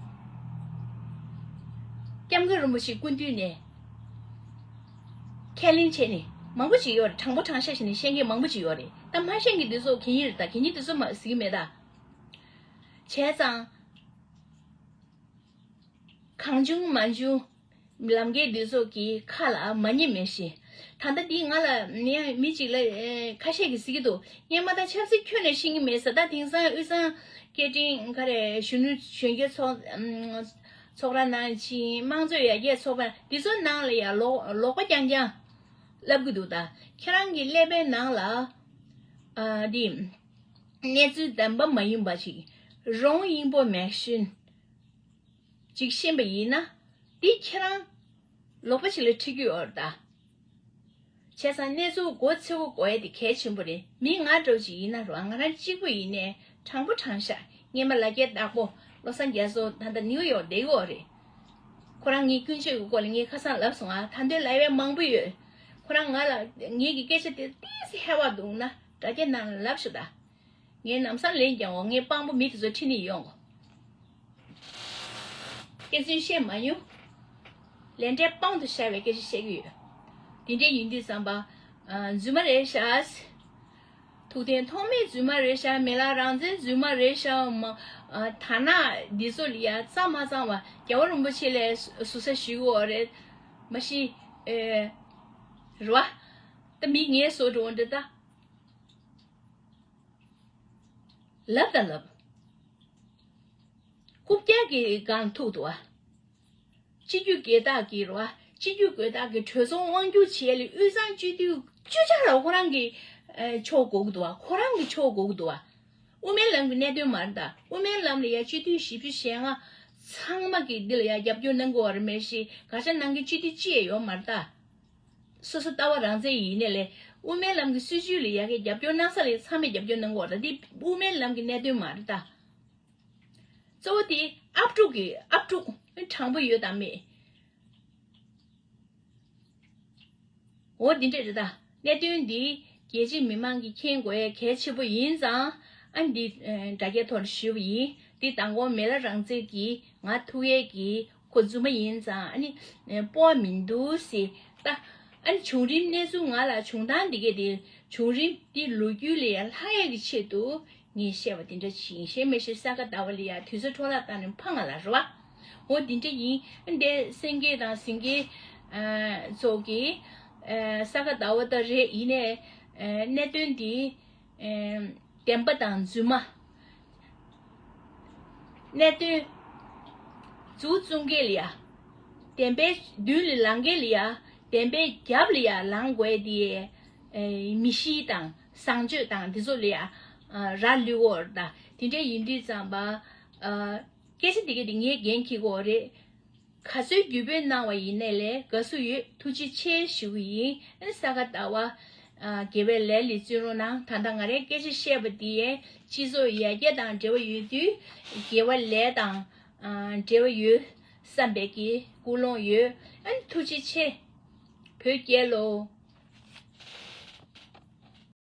སྐྱབས་མགོན་རིན་པོ་ཆེའི་སྐུ་མདུན་ནས་ཁས་ལེན་བྱས་ནས་མང་པོ་ཅིག་ཡོད་རེད། དྲང་པོ་དྲང་བཞག་བྱས་ནས་བཤད་མཁན་མང་པོ་ཅིག་ཡོད་རེད། ད་མ་བཤད་མཁན་དེ་ཚོ་གད་སྙིགས་རེད་ད། གད་སྙིགས་དེ་ཚོ་མ་ཟེར་གི་མེད་ད། བྱས་ཙང་། གང་བྱུང་མ་བྱུང་ལམ་ཁའི་འདི་ཚོ་གི་ཁ་ལ་མ་ཉན་མེད་ཤི། ད་ལྟ་འདི་ང་ལ་ནི་མི་གཅིག་ལ་ཨེ་ཁ་ཤས་ཀྱིས་ཟེར་གྱི་འདུག་སྔོན་མ་ད་ཆབ་སྲིད་ཁྱོན་ནས་ཤེས་ཀྱི་མེད་ཟེར། ད་དེང་སང་དབུས་གཙང་སྐད་འཕྲིན་ག་རེ་གཞོན་ནུ་གཞོན་སྐྱེས་ཚོགས་ཨམ་ཚོགས་ར་ནང་ཕྱིན། དམངས་གཙོའི་ཡར་རྒྱས་ཚོགས་པ་འདི་ཚོ་ནང་ལ་ཡང་ལོག་ལོག་པ་རྐྱང་རྐྱང་ལབ་གི་འདུག་ད་ཁྱེད་རང་གི་ཀླད་པའི་ནང་ལ་ཨ་འདི་གནས་ཚུལ་བདེན་པ་མ་ཡིན་པ་ཞིག་wrong information ཅིག་ཤེས་པ་ཡིན་ན། འདི་ཁྱེད་རང་ལོག་པ་ཞིག་ལ་ཁྲིད་ཀྱི་ཡོད་རེད་ད། བྱས་ཙང་གནས་ཚུལ་མགོ་ཚོས་པ་དགོས་ཡ་དེ་གལ་ཆེན་པོ་རེད། མི་ང་འདྲ་བོ་ཅིག་ཡིན་ན་རོ། ང་རང་གཅིག་པུ་ཡིན་ནའི་དྲང་པོ་དྲང་བཞག་སྔོན་མ་ལ་རྒྱ་བདག་པོ་བློ་བཟང་རྒྱ་མཚོ་ད་ལྟ་ནིའུ་ཡོག་བསྡད་ཡོད་རེད། ཁོ་རང་ངའི་ཀུན་སྤྱོད་ཀྱི་སྐོར་ལ་ངས་ཁ་སང་ལབ་སོང་ཨ། ད་དུང་ལབ་ཡ་མང་པོ་ཡོད། ཁོ་རང་ང་ལ་ངེད་ཀྱི་སྐད་ཆ་དེ་ཏོག་ཙམ་ཧེ་བ་འདུག་ན་དྲ་རྒྱ་ནང་ལ་ལབ་ཤོག་ད། ངས་ལམ་སང་ལན་རྒྱག་འོང་། ངས་དཔང་པོ་མི་དེ་ཚོ་ཁྲིད་ནས་ཡོང་། སྐད་ཆ་བཤད་མ་མྱོང་། ལས་འབྲས་དཔང་དུ་བཞག་པའི་སྐད་ཆ་བཤད་ཀྱི་ཡོད། དེ་འདྲ་ཡིན་དུས་ཙམ་པ། ཨ། རྫུན་མ་རེད་ཤག་ཐུགས་བདེན་ཐོགས་མེད་རྫུན་མ་རེད་ཤག་མི་ལ་རང་བཙན་རྫུན་མ་རེད་ཤག་མ། ཨ། ཐ་ན་འདི་ཚོ་ལ་ཡ་གཙང་མ་གཙང་བ་རྒྱལ་བ་རིན་པོ་ཆེ་ལས་ཟུར་ཟ་ཞུ་གི་ཡོད་རེད། མ་གཞི། ཨེ། རེད་བ། ད་མི་ངན་བཟོ་འགྲོ་འདྲ་ད། ལབ་དང་ལབ། རྐུབ་བཀྱག་གི་སྒང་ཐུག་འདུག་བ། སྤྱི་རྒྱུ་སྒེར་བདག་གི་རེད་བ། སྤྱི་རྒྱུ་སྒེར་བདག་གི་གྲོས་ཚོགས་དབང་སྒྱུར་བྱེད་ལས་དབུས་གཙང་སྤྱི་འཐུས་བཅུ་ཆ་ལ་ཁོ་རང་གི་ཨ་ཕྱོགས་དགོས་ཀྱི་འདུག་བ། ཁོ་རང་གི་ཕྱོགས་དགོས་ཀྱི་འདུག་བ། དབུ་མའི་ལམ་གྱི་གནད་དོན་མ་རེད་ད། དབུ་མའི་ལམ་ལ་ཡ་སྤྱི་འཐུས་བཞི་བཅུ་ཞེ་ལྔ་ཚང་མ་གིས་འདི་ལ་ཡ་རྒྱབ་སྐྱོར་གནང་དགོས་བ་རེད། མ་གཞི་དགག་བྱ་གནང་མཁན་སྤྱི་འཐུས་གཅིག་ཡང་ཡོད་མ་རེད་ད། སོ་སོ་ལྟ་བ་རང་བཙན་ཡིན་ནའི་ལས། དབུ་མའི་ལམ་གྱི་སྲིད་བྱུས་ལ་ཡ་གི་རྒྱབ་སྐྱོར་གནང་ས་ལ་ཚང་མས་རྒྱབ་སྐྱོར་གནང་དགོས་རེད། འདི་དབུ་མའི་ལམ་གྱི་གནད་དོན་མ་རེད་ད། གཙོ་བོ་དེ་ཨབ་ཕྲུག་གི་ཨབ་ཕྲུག་དྲང་པོ་ཡོད་དམ་མེད། འོ་འདི་འདྲས་རེད་ད། གནད་དོན་འདི་རྒྱལ་སྤྱིའི་མི་མང་གིས་མཁྱེན་དགོས་ཡ་གལ་ཆེན་པོ་ཡིན་ཙང་། ཨ་འདི་དྲ་རྒྱའི་ཐོག་ནས་ཞུས་པ་ཡིན། འདི་མདང་དགོང་མི་ལ་རང་བཙན་གྱིས་ང་ཐུག་ཡས་ཀྱི་ པོ་རྫུན་མ་ཡིན་ཙང་ཨ་ནི་སྤོ་བ་མི་འདུག་ཟེར་ད། ཨ་ནི་བྱུང་རིམ་གནས་ཚུལ་ང་ལ་བྱུང་སྟངས་འདི་གས་དེ་བྱུང་རིམ་འདི་ལོ་རྒྱུས་ལ་ཡང་ལྷག་ཡག་གི་ཆེད་དུ་ངས་བཤད་པ་དེ་འདྲ་ཞིག་ཡིན། གཞན་མི་ཤེས། ས་ག་ཟླ་བ་ལ་ཡང་དུས་ཚོད་འཕྲོ་བརླག་བཏང་ནས་ཕངས་ང་ལ་རེད་བ། འོ་དེ་འདྲ་ཡིན། ཨ་འདི་སེང་གེ་དང་སེང་གེ་ཚོ་གིས་ས་ག་ཟླ་བ་ད་རེད། ཡིན་ནའི་གནད་དོན་འདི་བདེན་པ་དང་རྫུན་མ། གནད་དོན་མཛུབ་བཙུགས་མཁན་ལ་ཡ། བདེན་པའི་མདུན་ལ་ལངས་མཁན་ལ་ཡ། བདེན་པའི་རྒྱབ་ལ་ཡ་ལངས་དགོས་དེ། མི་གཤིས་དང་བཟང་སྤྱོད་དང་འདི་ཚོ་ལ་ཡ། ར་ལུས་འོར་ད་དེ་འདྲ་ཡིན་དུས་ཙམ་པ། སྐད་ཆ་འདི་ག་དེ་ངས་འགན་འཁྱེར་དགོས་རེད། ག་ཚོད་རྒྱུས་སྤྲོད་གནང་བ་ཡིན་ནའི་ལས་དགའ་བསུ་ཡོད། ཐུགས་རྗེ་ཆེ་ཞུ་གི་ཡིན། ཨ་ས་ག་ཟླ་བ་དགེ་བའི་ལས་ལ་བརྩོན་རོགས་གནང་། ད་ལྟ་ང་རའི་སྐད་ཆ་བཤད་པ་འདི་སྤྱི་ཚོགས་ཡར་རྒྱས་དང་འབྲེལ་བ་ཡོད་དུས་དགེ་བའི་ལས་དང་འབྲེལ་བ་ཡོད་བསམ་པའི་གི་ཀུན་སློང་ཡོད། ཨ་ནི་ཐུགས་རྗེ་ཆེ། བོད་རྒྱལ་ལོ།